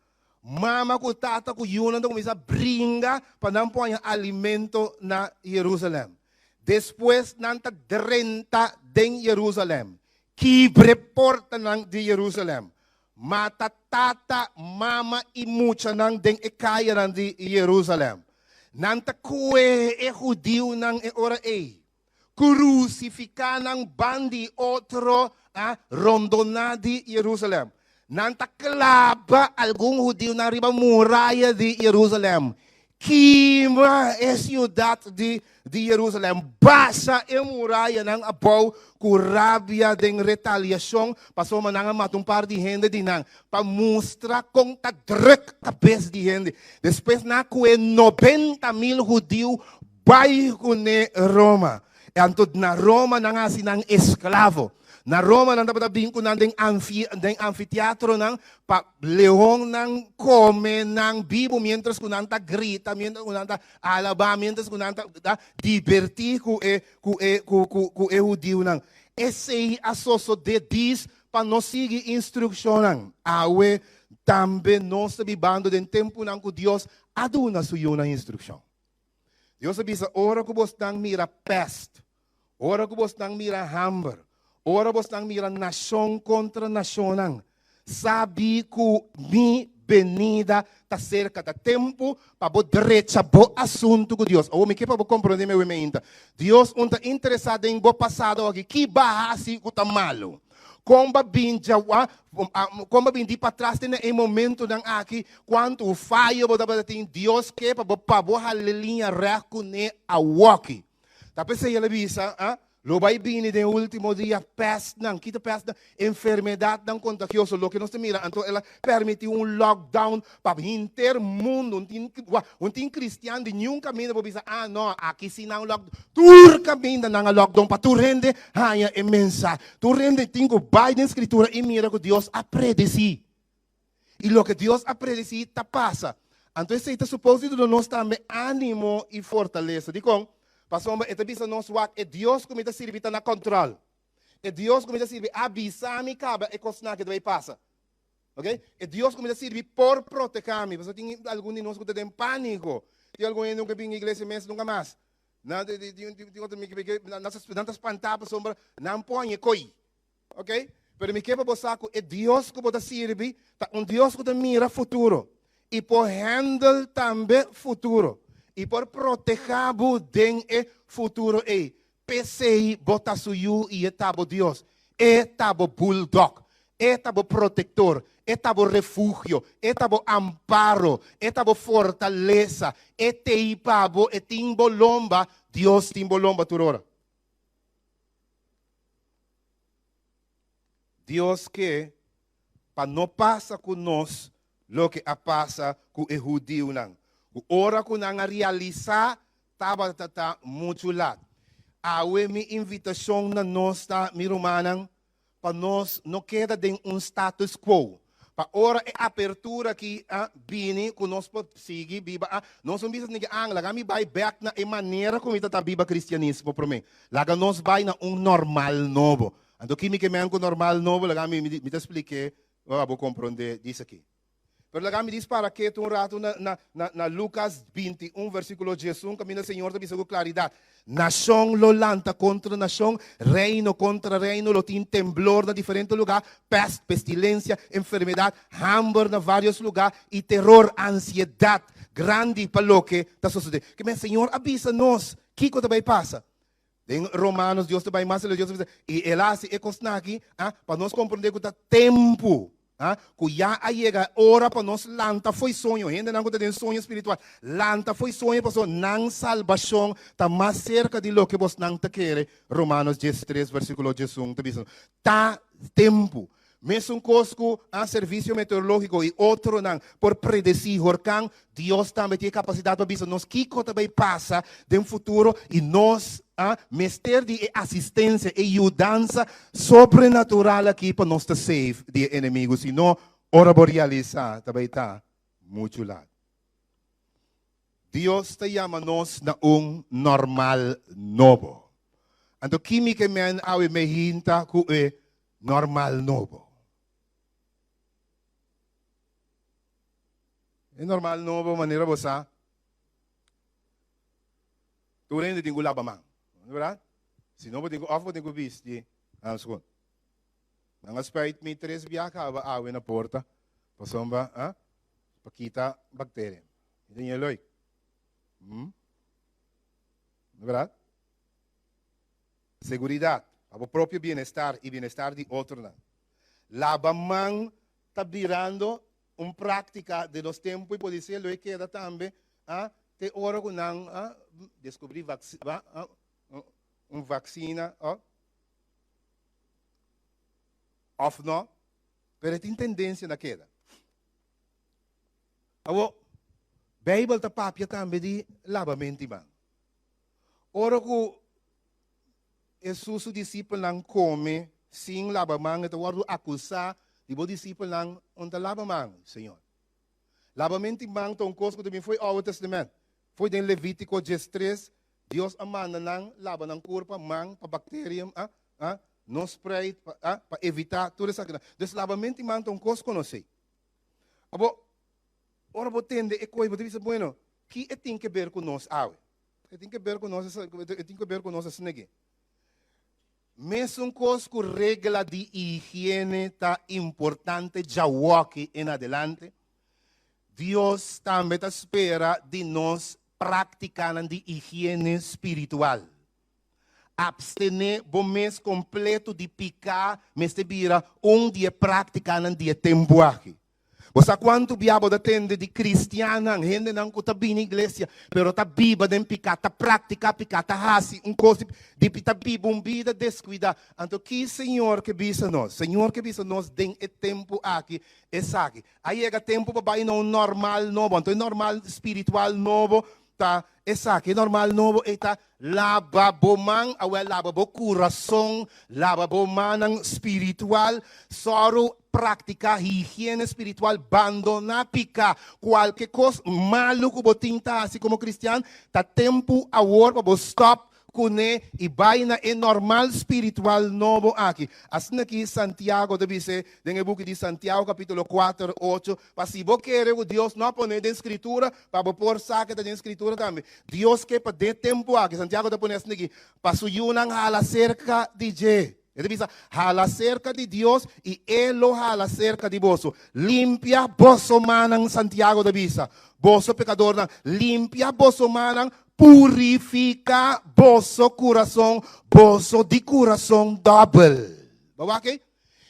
Mama ku tata ku yunan ta kuminsá bringa pa nan por haña alimento na Jerusalèm. Despues nan ta drenta den Jerusalèm, kibra e portanan di Jerusalèm, mata tata, mama i muchanan den e kayanan di Jerusalèm. Nan ta kue e hudiunan e ora ei, krusifiká nan ban di otro a rondoná di Jerusalèm. Nan ta klaba algun hudiunan riba muraya di Jerusalèm. Kima e siudat di di Jerusalèm, basha e murayanan abou ku rabia den retaliashon, pasobra nan a mata un par di hende di nan, pa mustra kon ta drùk kabes di hende. Despues nan a kohe 90,000 hudiu bai kuné Roma. Anto na Roma nan a hasi nan esklavo. Na Roma nan tabata bin ku nan den anfi den anfiteatronan pa leonnan kome nan bibu miéntras ku nan ta grita, miéntras ku nan ta alabá, miéntras ku nan ta ta dibertí ku e ku e ku ku ku e hudiunan. Esei a sosodé dis pa no sigui instrukshonnan. Awe tambe nos ta bibando den tempunan ku Dios a duna su yunan instrukshon. Dios a bisa, Ora ku bosnan mira pèst, ora ku bosnan mira hamber, ora bosnan mira nashon kontra nashonnan, sabi ku mi benida ta serka. Ta tempu pa bo drecha bo asuntu ku Dios. Awor mi ke pa bo komprondé mi awe meinta. Dios un ta interesá den bo pasado aki. Ki bo a hasi ku ta malu? Kon bo a bin djawa, kon bo a bin di patras te na e momentunan aki? Kuantu fayo bo tabata tin? Dios ke pa bo pa bo hala liña règt kuné awoki. Ta p'esei el a bisa, Lo bai bini den e último dia pèstnan. Ki ta pèstnan? Enfermedatnan kontagioso. Loke nos ta mira, anto el a permití un lockdown pa henter mundu. Un tin, wak, un tin kristian di niun kaminda por bisa, ah no, aki si nan lockdown. Tur kaminda nan a lockdown pa tur hende haña e mensahe. Tur hende tin ku bai den Skritura i mira ku Dios a predesí. I loke Dios a predesí ta pasa. Anto esei ta supos di duna nos tambe ánimo i fortalesa. Dikon? Pasobra e ta bisa nos, Wak, e Dios ku mi ta sirbi ta na kòntròl. E Dios ku mi ta sirbi a bisa mi kaba e kosnan ke ta bai pasa. Ok? E Dios ku mi ta sirbi por proteká mi. Pasobra tin algun di nos ku ta den pániko. Tin algun hende ku bin iglesia mes nunka mas. Nan tin otro mi nan ta spantá pasobra nan por haña e koi. Ok? Pero mi ke pa bo sa ku e Dios ku bo ta sirbi ta un Dios ku ta mira futuro i por handle tambe futuro i por protehá bo den e futuro ei. P'esei bo ta su yu i e ta bo Dios. E ta bo bulldog. E ta bo protektor. E ta bo refugio. E ta bo amparo. E ta bo fortalesa. E t'ei pa bo. E tin bo lomba. Dios tin bo lomba tur ora. Dios ke pa no pasa ku nos loke a pasa ku e hudiunan, ku ora ku nan a realisá tabata ta muchu lat. Awe mi invitashon na nos ta, mi rumannan, pa nos no keda den un status quo, Pa ora e apertura aki a bini ku nos por sigui biba a nos no bisa niki ang laga mi bai bek na e manera ku mi ta ta biba kristianismo promé. Laga nos bai na un normal nobo. Anto ki mi ke men ku normal nobo laga mi mi ta splik'é pa bo komprondé dis aki. Pero laga mi dis para ketu un ratu na na na na Lukas 21 versíkulo 11 kaminda Señor ta bisa ku klaridat, Nashon lo lanta kontra nashon, reino kontra reino, lo tin temblor na diferente lugá, pèst, pestilensia, enfermedat, hamber na vários lugá i teror, ansiedat, grandi pa loke ta sosodé. Ke men Señor a bisa nos kiko ta bai pasa. Den Romanos Dios ta bai mas aleu, Dios ta bisa, i el a hasi e kosnan aki, a, pa nos komprondé ku ta tempu. Ha? Ku ya a yega ora pa nos lanta fo'i soño. Hendenan ku ta den soño spiritual, lanta fo'i soño pasobra nan salbashon ta mas serka di loke bosnan ta kere. Romanos 13 versíkulo 11 ta bisa nos, Ta tempu. Mesun kos ku a servisio meteorológiko i otronan por predesí horkan, Dios tambe tin e kapasidat pa bisa nos kiko ta bai pasa den futuro i nos a mester di e asistencia, e yudansa sobrenatural aki pa nos ta safe di e enemigo. Si no, ora bo realisa, ta bay ta mucho laat. Dios ta yama nos na un normal nobo. Anto ki mi ke men awe me hinta ku e normal nobo? E normal nobo manera bo sa. Tur hende tin ku laba man, no berdad? Si no bo tin ku òf bo tin ku bisti hanskun. Nan a spuit mi tres bia kaba awe na porta pasobra a pa kita bakteria. Mi ta ñe leuk. No berdad? Seguridat pa bo propio bienestar i bienestar di otronan. Laba man ta birando un práktika den nos tempu i podisé lo e keda tambe a. Te ora ku nan a deskubrí un vaksina òf no, pero e tin tendensia na keda. Awor, Beibel ta papia tambe di labamentu di man. Ora ku Hesus su disipelnan kome sin laba man, e ta wòrdu akusá di bo disipelnan no ta laba man, Señor. Labamentu di man ta un kos ku ta bin fo'i Oude Testament. Fo'i den Levítiko 13, Dios a manda nan laba nan kurpa, man, pa bakterium a a no spreid, pa a pa evitá tur esakinan. Dus labamentu di man ta un kos konosí. Abo, ora bo tende e kos, bo ta bisa, bueno, ki e tin ke ber ku nos awe? E tin ke ber ku nos, e tin ke ber ku nos asina aki. Mesun kos ku regla di higiene ta importante djawoki en adelante, Dios tambe ta spera di nos práktikanan di higiene spiritual. Abstené bo mes kompleto di piká mester bira un di e práktikanan di e tempu aki. Bo sa kuantu bia bo ta tende di kristiannan, hendenan ku ta bini iglesia, pero ta biba den piká, ta praktiká piká, ta hasi un kos di ta biba un bida deskuidá. Anto ki Señor ke bisa nos? Señor ke bisa nos den e tempu aki esaki. A yega tempu pa bai na un normal nobo. Anto e normal spiritual nobo ta esaki. E normal nobo ei ta laba bo man, awel laba bo kurason, laba bo mannan spiritual, sòru Praktiká higiene spiritual, bandoná piká. Kualke kos malu ku bo tin ta hasi komo kristian, ta tempu awor pa bo stòp kuné i bai na e normal spiritual nobo aki. Asina ki Santiago ta bis'é den e buki di Santiago kapítulo kuater, ocho, pa si bo kere ku Dios no a pon'é den Skritura, pa bo por sa ke ta den Skritura tambe. Dios ke pa den e tempu aki, Santiago ta pone asina ki, pa su yunan hala serka di dje. E ta bisa, Hala serka di Dios i E lo hala serka di boso. Limpia boso mannan, Santiago ta bisa, boso pekadornan, limpia boso mannan, purifiká boso kurason, boso di kurason dòbel. Bo wak ei?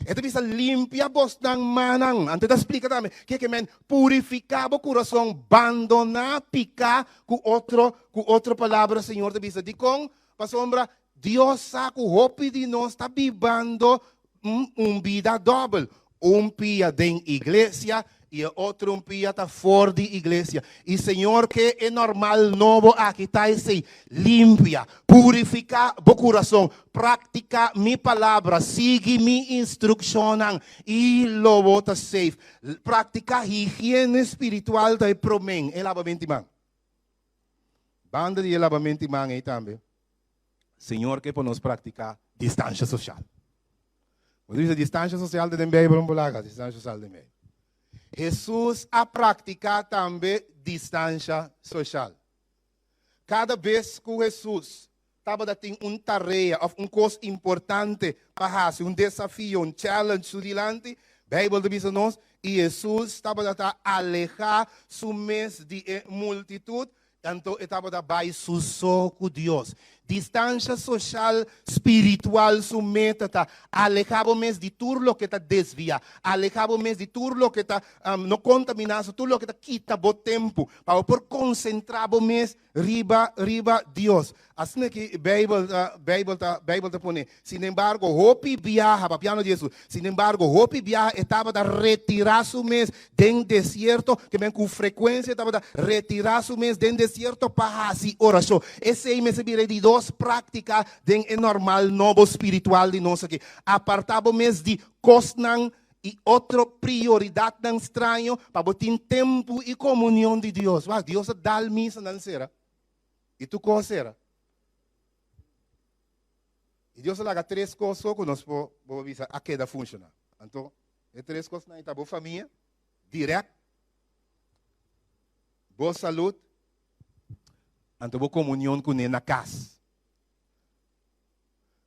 E ta bisa, Limpia bosnan mannan. Anto e ta splika tambe ke ke men purifiká bo kurason, bandoná piká, ku otro, ku otro palabra Señor ta bisa. Dikon? Pasobra Dios sa ku hopi di nos ta bibando un bida dòbel, un pia den iglesia i e otro un pia ta for di iglesia. I Señor ke e normal nobo aki ta esei, limpia, purifiká bo kurason, praktiká mi palabra, sigui mi instrukshonnan i lo bo ta safe. Praktiká higiene spiritual ta e promé, e laba binti man. Banda di e labamento di man ei tambe, Señor ke pa nos praktiká distansha sosial. Bo ta bisa distansha sosial ta den Beibel un bolaga, distansha sosial den Beibel. Hesus a praktiká tambe distansha sosial. Kada bes ku Hesus tabata tin un tarea òf un kos importante pa hasi, un desafio, un challenge su dilanti, Beibel ta bisa nos, i Hesus tabata ta alehá su mes di e multitut, anto e tabata bai su so ku Dios. Distansha soshal spiritual su meta ta alehá bo mes di tur loke ta desviá, alehá bo mes di tur loke ta no kontaminá, tur loke ta kita bo tempu, pa bo por konsentrá bo mes Riba, riba Dios. Asina ki Beibel ta, Beibel ta, Beibel ta pone. Sinembargo, hopi biaha, papiando di Hesus, sinembargo, hopi biaha e tabata retirá su mes den desierto, ke men ku frekuensia e tabata retirá su mes den desierto pa hasi orashon. Esei mester bira e di dos práktika den e normal nobo spiritual di nos aki. Apartá bo mes di kosnan I otro prioridatnan straño pa bo tin tempu i komunion di Dios. Wak, Dios a dal misanan sera i tur kos sera. I Dios a laga tres kos so ku nos por bo por bisa a keda funshoná. Anto e tres kosnan ei ta bo famia, dirèkt, bo salud, anto bo komunion kuné na kas.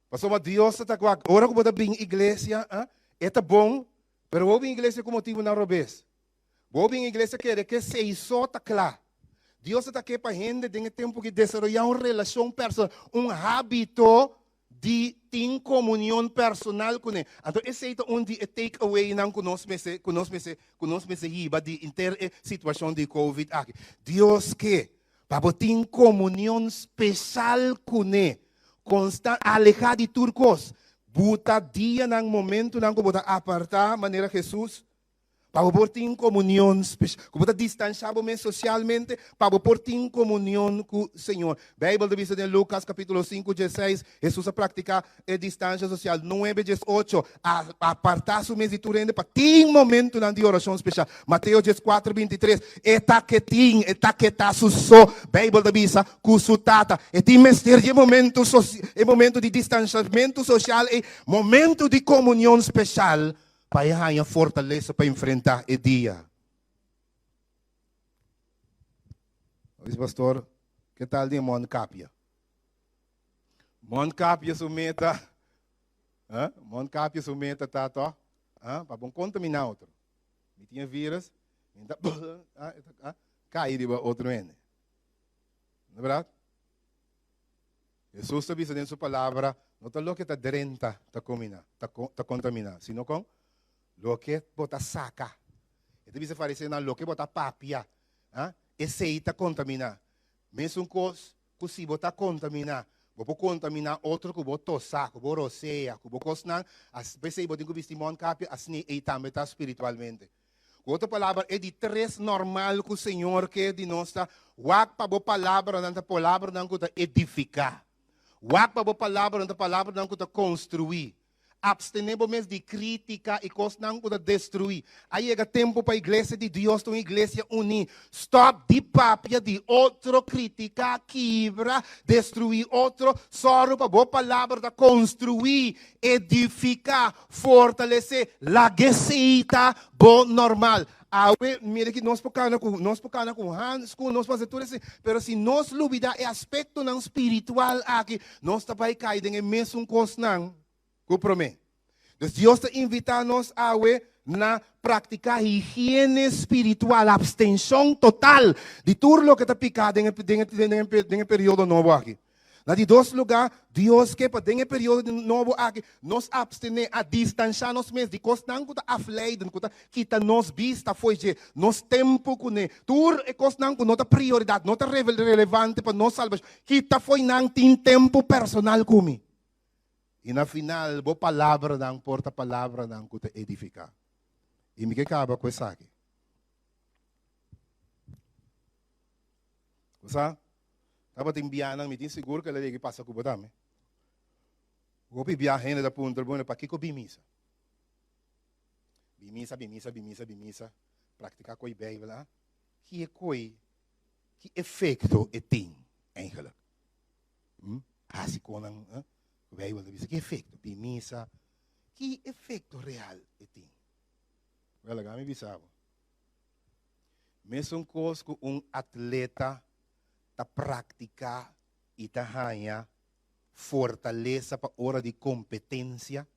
Pasobra Dios ta ta wak, ora ku bo ta bin iglesia, ah, e ta bon, pero bo bin iglesia ku motibunan robes. Bo bin iglesia kere ke esei so ta kla. Dios ta ta ke pa hende den e tempu ki desaroyá un relashon personal, un hábito di tin komunion personal kuné. Anto esei ta un di e take awaynan ku nos mester, ku nos mester, ku nos mester hiba di henter e situashon di covid aki. Dios ke. Pa bo tin komunion speshal kuné, konstan, alehá di tur kos. Buta dianan, momentunan ku bo ta apartá manera Hesus, Pa bo por tin komunion speshal, ku bo ta distanshá bo mes sosialmente, pa bo por tin komunion ku Señor. Beibel ta bisa den Lukas kapítulo sinku dieseis, Hesus a praktiká e distansha sosial, nuebe diesocho, a apartá su mes di tur hende pa tin momentunan di orashon speshal. Mateo dieskuater bintitres, e ta ke tin, e ta ke ta su so, Beibel ta bisa, ku su Tata. E tin mester di e momentu e momentu di distanshamentu sosial ei, momentu di komunion speshal Pa e haña fortalesa pa enfrentá e dia. A bisa pastor, ke tal di e mondkapje? Mondkapje su meta, eh? Mondkapje su meta ta to, eh? Pa bon kontaminá otro. Mi tin e virus, mi ta, ah, kai riba otro hende. No berdad? Hesus ta bisa den su palabra, no ta loke ta drenta ta komina, ta ta kontamina, sino kon loke bo ta saka. E ta bisa fariseonan, loke bo ta papia, ah, esei ta kontamina. Mesun kos ku si bo ta kontamina, bo por kontamina otro ku bo tosa, ku bo rosea, ku bo kosnan, as p'esei bo tin ku bisti mondkapje, asina ei tambe ta spiritualmente. Ku otro palabra, e di tres normal ku Señor ke di nos ta, wak pa bo palabranan ta palabranan ku ta edifiká. Wak pa bo palabranan ta palabranan ku ta konstruí. Apstené bo mes di krítika i kosnan ku ta destruí. A yega tempu pa iglesia di Dios ta un iglesia uní. Stòp di papia di otro, kritiká, kibra, destruí otro. Sòru pa bo palabra ta konstruí, edifiká, Fortalesé, laga esei ta bo normal. Awe, mira ki nos por kana ku, nos por kana ku hanskun, nos por hasi tur esei, pero si nos lubidá e aspektonan spiritual aki, nos ta bai kai den e mesun kosnan ku promé. Dus Dios ta invitá nos awe na praktiká higiene spiritual, abstenshon total di tur loke ta piká den e, den e, den e, den e periodo nobo aki. Na di dos lugá, Dios ke pa den e periodo di nobo aki nos apstené, a distanshá nos mes di kosnan ku ta afleiden, ku ta kita nos bista fo'i dje, nos tempu kuné. Tur e kosnan ku no ta prioridat, no ta relevante pa nos salbashon, kita fo'i nan, tin tempu personal ku mi. I na final, bo palabranan por ta palabranan ku ta edifiká. I mi ke kaba ku esaki. Bo sa? Tabatin bianan, mi tin sigur ku el a yega i pasa ku bo tambe. Hopi bia hende ta puntra, bueno, pakiko bin misa? Bin misa, bin misa, bin misa, bin misa, praktiká koe Beibel, ah? Ki e koe, ki efekto e tin eigenlijk? Hm? Hasi konan, ah? Beibel ta bisa, ki efekto? Bin misa, ki efekto real e tin? Wel, laga mi bisa bo. Mesun kos ku un atleta ta praktiká i ta haña fortalesa pa ora di kompetensia,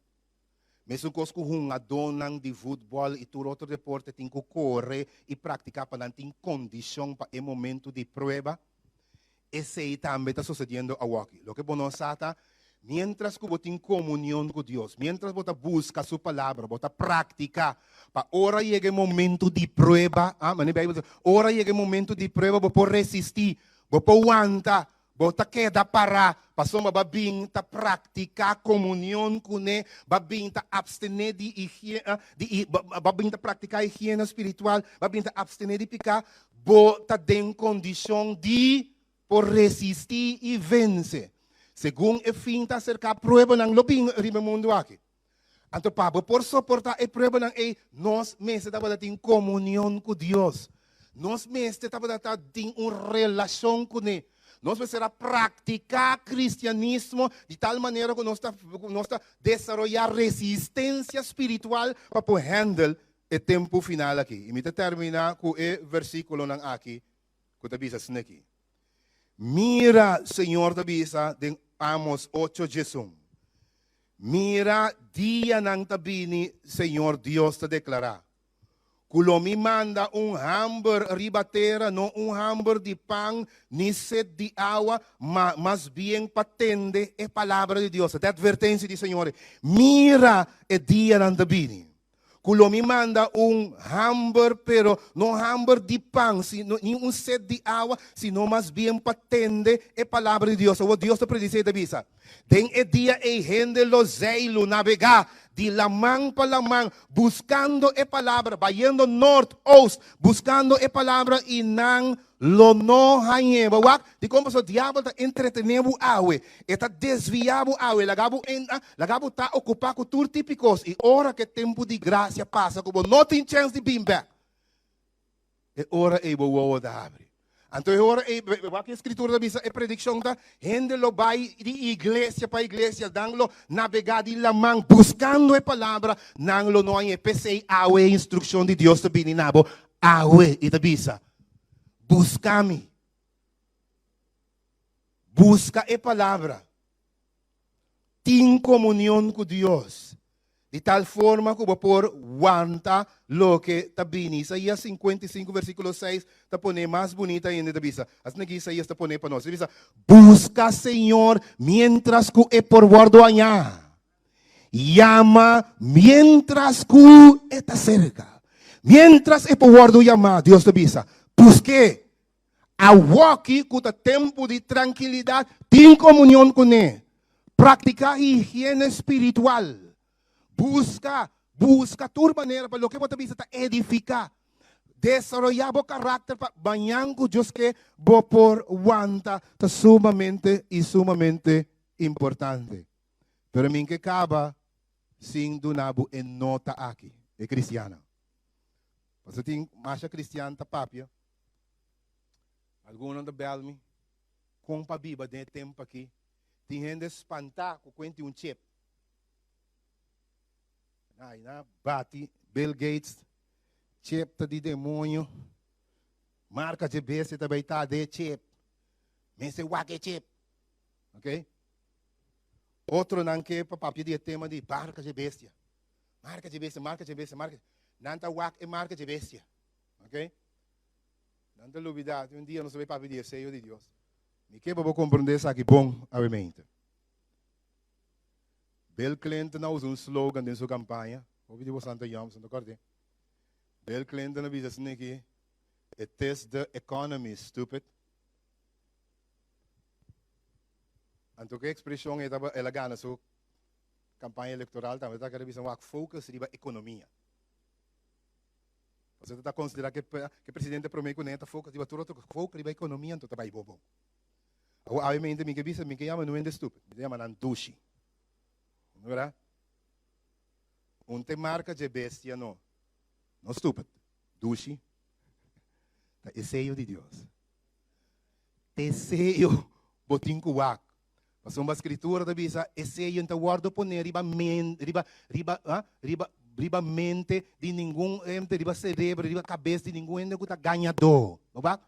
mesun kos ku hungadónan di futbòl i tur otro deporte tin ku kore i praktiká pa nan tin kondishon pa e momentu di prueba, Esei tambe ta sosediendo awoki. Loke bo no sa ta, miéntras ku bo tin komunion ku Dios, miéntras bo ta buska su Palabra, bo ta praktiká, pa ora yega e momentu di prueba, ah, manera Beibel ta bisa, ora yega e momentu di prueba bo por resistí, bo por wanta, bo ta keda pará, pasobra bo a bin ta praktiká komunion kuné, bo a bin ta apstené di higie, di, bo a bin ta praktiká higiena spiritual, bo a bin ta apstené di piká, Bo ta den kondishon di por resistí i vense. Segun e fin ta aserká, pruebanan lo bin riba e mundu aki. Anto pa bo por soportá e pruebanan ei, nos mester tabata tin komunion ku Dios. Nos mester tabata ta tin un relashon kuné. Nos mester a praktiká kristianismo di tal manera ku nos ta nos ta desaroyá resistensia spiritual pa por hèndel e tempu final aki. I mi ta terminá ku e versíkulonan aki ku ta bisa asina aki, Mira, Señor ta bisa den Amos ocho diesun, Mira, dianan ta bini, Señor Dios ta deklará, ku lo mi manda un hamber riba tera, no un hamber di pan ni set di awa, ma mas bien pa tende e palabra di Dios. Ta e atvertensia di Señor. Mira, e dianan ta bini. Ku lo mi manda un hamber, pero no hamber di pan, sino, ni un set di awa, sino mas bien pa tende e palabra di Dios. Awor Dios ta predisé i ta bisa, Den e dia ei hende lo zeilu, nabegá, di laman pa laman, buskando e palabra, bayendo nort, oost, buskando e palabra i nan lo no hañ'é. Bo wak dikon pasobra diabel ta entretené bo awe, e ta desviá bo awe, laga bo enta, laga bo ta okupá ku tur tipo kos, i ora ku e tempu di grasia pasa ku bo no tin chèns di bin bèk, e ora ei bo wowo ta habri. Anto e ora ei, wak e skritura ta bisa, e predikshon ta, hende lo bai di iglesia pa iglesia, nan lo nabegá di laman buskando e palabra, nan lo no hañ'é. P'esei awe e instrukshon di Dios ta bini na bo awe i ta bisa, Buska mi. Buska e palabra. Tin komunion ku Dios, di tal forma ku bo por wanta loke ta bini. Isaías 55 versíkulo 6 ta pone mas bunita ainda, e ta bisa, asina ki Isaías ta pone pa nos, e ta bisa, Buska Señor miéntras ku e por wòrdu hañá. Yama miéntras ku e ta serka. Miéntras e por wòrdu yamá, Dios ta bisa, busk'é. Awoki ku ta tempu di trankilidat, tin komunion kuné. Praktiká higiene spiritual. Buska, buska tur manera pa loke bo ta bisa ta edifiká. Desaroyá bo karakter pa mañan ku Dios ke bo por wanta ta sumamente i sumamente importante. Pero mi ke kaba sin duna bo e nota aki, e kristiannan. Pasobra tin masha kristian ta papia. Algunnan ta bel mi kon pa biba den e tempu aki. Tin hende spantá ku kuenti un chip. Na i na bati Bill Gates, chip ta di demoño, marka dje bestia ta bai ta den e chip. Mester wak e chip. Ok? Otronan ke pa papia di e tema di marka dje bestia. Marka dje bestia, marka dje bestia, marka. Nan ta wak e marka dje bestia. Ok? Nan ta lubida, un dia nos ta bay papia di e seyo di Dios. Mi ke pa bo comprende esaki bon awe mente. Bill Clinton a usa un slogan den su campaña. Hopi di bosan ta yom, bosan ta corda. Bill Clinton a bisa asina aki, It is the economy, stupid. Anto ku e expresion e taba, el a gana su campaña electoral tambe. Ta kere bisa wak focus riba economia. Pasobra ta konsiderá ku e presidente promé ku ne ta focus riba tur otro kos. Focus riba ekonomia anto ta bai bo bon. Awor awe mente mi ke bisa mi ke yama no hende stupid, mi ta yama nan dushi. No berdad? Un te marka dje bestia no. No stupid, dushi. Ta e seyo di Dios. Te seyo bo tin ku wak. Pasobra Skritura ta bisa e seyo ta wòrdu poné riba men, riba, riba, ah, riba, riba mente di ningun hende, riba serebro, riba kabes di ningun hende ku ta gañadó. Bo wak?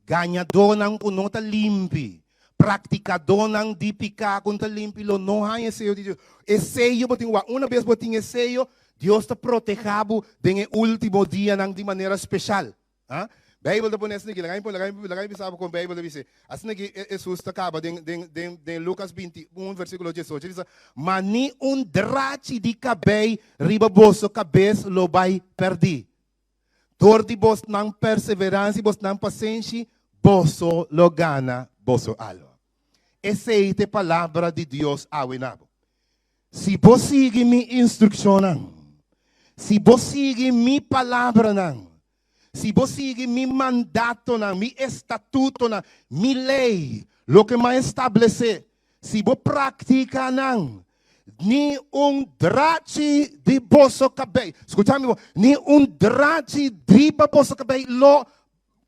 Gañadónan ku no ta limpi, praktikadónan di piká ku no ta limpi lo no haña e seyo di Dios. E seyo bo tin wak. Una bes bo tin e seyo, Dios ta protehá bo den e último dianan di manera speshal. Ha? Bijbel ta pone asina aki, laga mi laga mi laga mi bisa bo kon Bijbel ta bisa. Asina aki Hesus ta kaba den den den den Lukas 21 versíkulo 18. E bisa, Ma ni un drachi di kabei riba boso kabes lo bai pèrdí. Dor di bosnan perseveransia i bosnan pasenshi, boso lo gana boso alma. Esei ta e palabra di Dios awe na bo. Si bo sigui mi instrukshonnan, si bo sigui mi palabranan, si bo sigui mi mandatonan, mi estatutonan, mi lei, loke mi a establesé, si bo praktiká nan, ni un drachi di boso kabei, skucha mi bon, ni un drachi riba boso kabei lo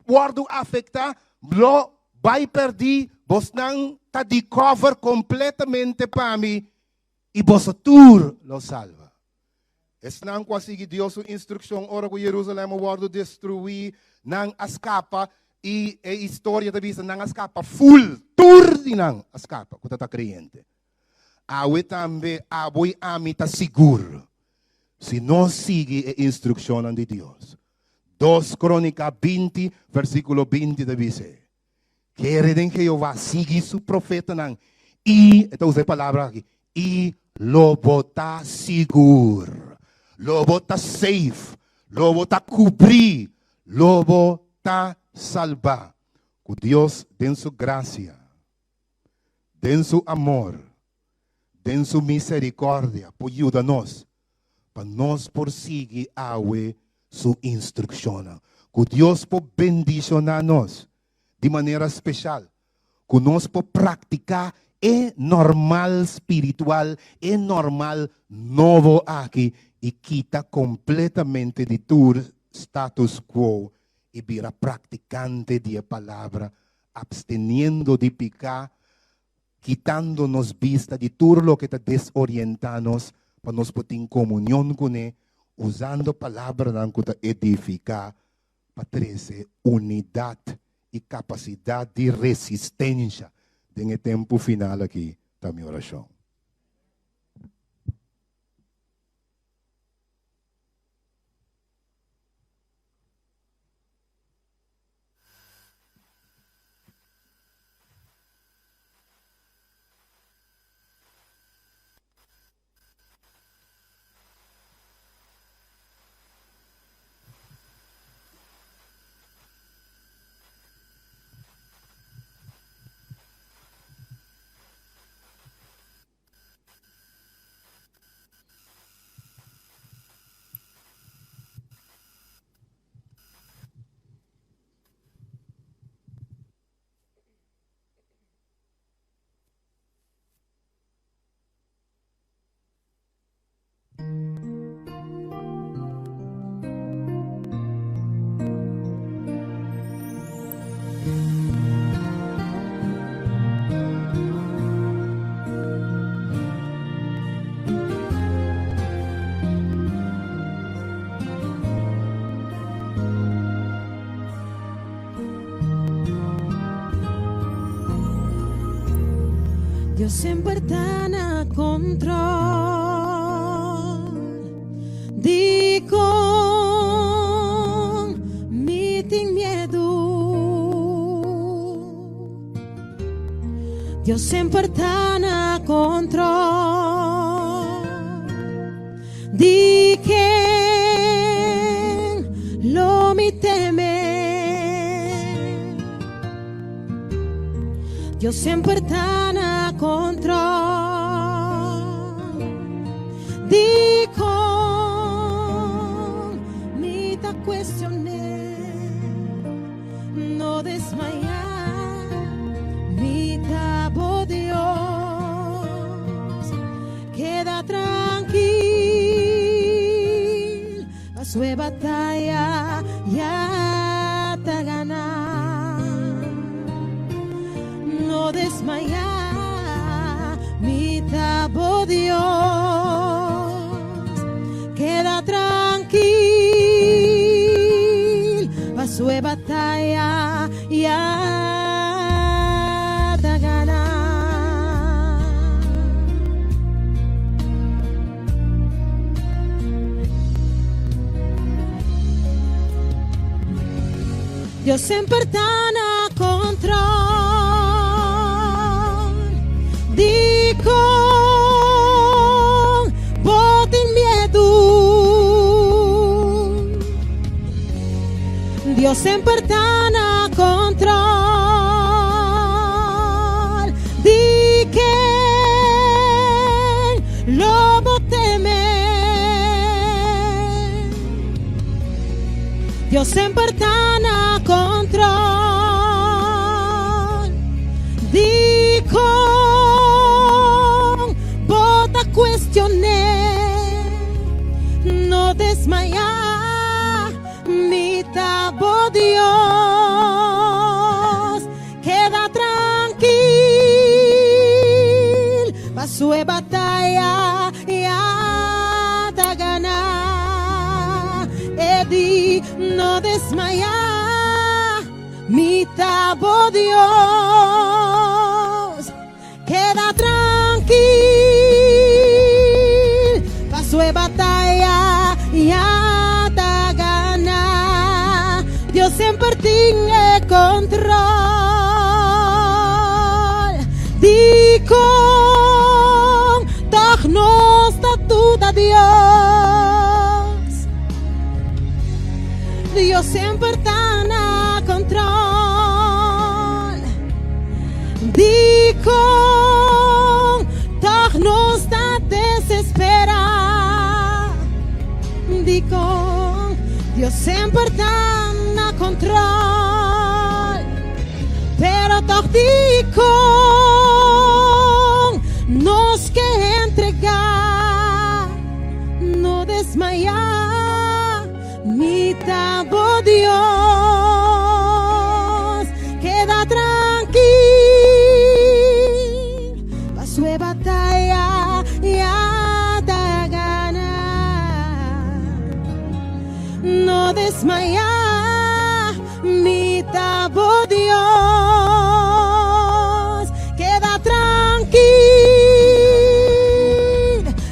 wòrdu afektá, lo bai pèrdí, bosnan ta di kòver kompletamente pa mi i boso tur lo salba. Esnan ku a sigui Dios su instrukshon ora ku Yerusalèm a wòrdu destruí, nan a skapa, i e historia ta bisa nan a skapa ful, tur di nan a skapa ku ta ta kreyente. Awe tambe abo i ami ta sigur si nos sigui e instrukshonnan di Dios. Dos Kronika 20, versíkulo 20 ta bisa, Kere den Jehová, sigui su profetanan, i, e ta usa e palabra aki, i lo bo ta sigur. Lo bo ta safe, lo bo ta kubrí, lo bo ta salbá. Ku Dios den su grasia, den su amor, den su miserikòrdia por yuda nos pa nos por sigui awe su instrukshonnan. Ku Dios por bendishoná nos di manera speshal, ku nos por praktiká e normal spiritual, e normal nobo aki i kita kompletamente di tur status quo i bira praktikante di e palabra, apsteniendo di piká, kitando nos bista di tur loke ta desorientá nos pa nos por tin komunion kuné, usando palabranan ku ta edifiká pa trese unidat i kapasidat di resistensha den e tempu final aki, ta mi orashon. Dios semper ta na control. Dikon mi tin miedu? Dios semper ta na control. Di ken lo mi teme? Dios semper ta na control. Dikon mi ta cuestion'é? No desmayá, mi ta bo Dios. Keda trankil, paso e bataya ya ta ganá. No desmayá, mi ta bo Dios. Keda trankil, paso e bataya ya ta ganá. Dios semper ta na control. Dikon bo tin miedu? Dios semper ta na control. Di ken lo bo teme? Dios semper ta na control. Dikon bo ta cuestion'é? No desmayá, mi ta bo Dios. Keda trankil, paso e bataya ya ta gana. E di no desmaya, mi ta bo Dios. Keda trankil, paso e bataya ya ta gana. Dios semper tin e control. Dikon tòg nos ta duda Dios? Dikon Dios semper ta na control, pero toch dikon nos ke entrega, no desmaya, mi ta bo Dios, keda trankil, paso e bataya ya ta gana. No desmaya, mi ta bo Dios, keda trankil,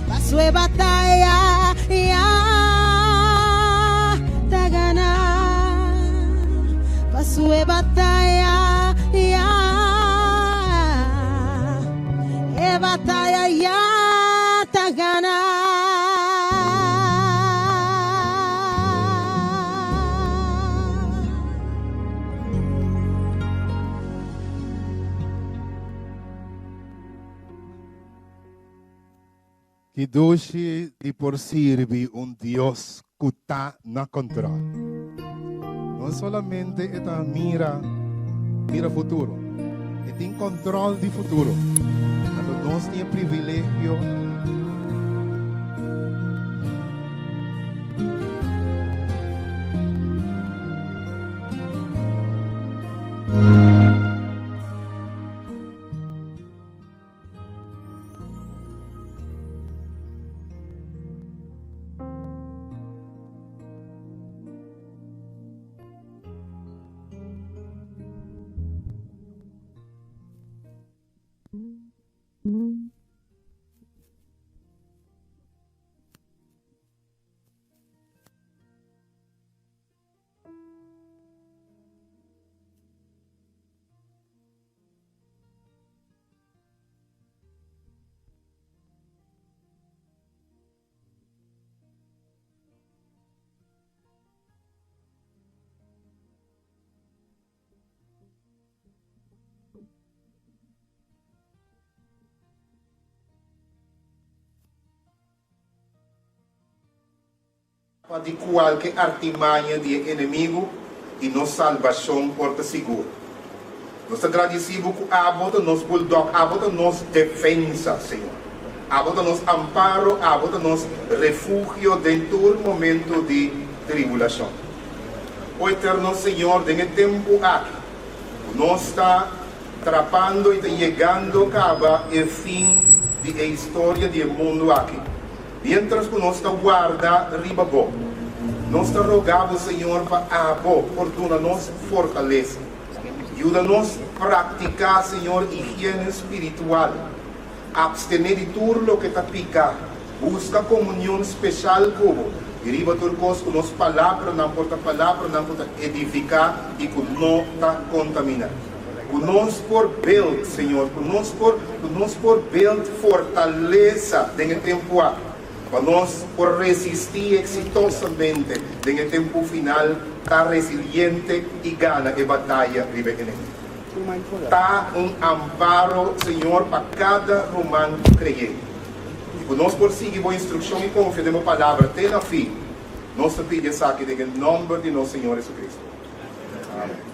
paso e bataya ya ta gana. Paso e bataya ya, e bataya ya ta gana. Ki dushi di por sirbi un Dios ku ta na control. No solamente e ta mira mira futuro, e tin control di futuro. Anto nos tin e privilegio. Pa di kualke artimaña di e enemigu i nos salbashon por ta sigur. Nos ta gradisí Bo ku Abo ta nos buldòg, Abo ta nos defensa, Señor. Abo ta nos amparo, Abo ta nos refugio den tur momento di tribulashon. O Eterno Señor, den e tempu aki ku nos ta trapando i ta yegando kaba e fin di e historia di e mundu aki, Miéntras ku nos ta warda riba Bo, nos ta roga Bo, Señor, pa Abo por duna nos fortalesa. Yuda nos praktiká, Señor, higiene spiritual, apstené di tur loke ta piká, buska komunion speshal ku Bo, i riba tur kos ku nos palabranan por ta palabranan ku ta edifiká i ku no ta kontaminá. Ku nos por build, Señor, ku nos por, ku nos por build fortalesa den e tempu aki, pa nos por resistí eksitosamente den e tempu final, ta resiliente i gana e bataya riba e enemigu. Ta un amparo, Señor, pa kada ruman kreyente. I ku nos por sigui Bo instrukshon i konfia den Bo Palabra te na fin. Nos ta pidi esaki den e nòmber di nos Señor Jesucristo. Amen.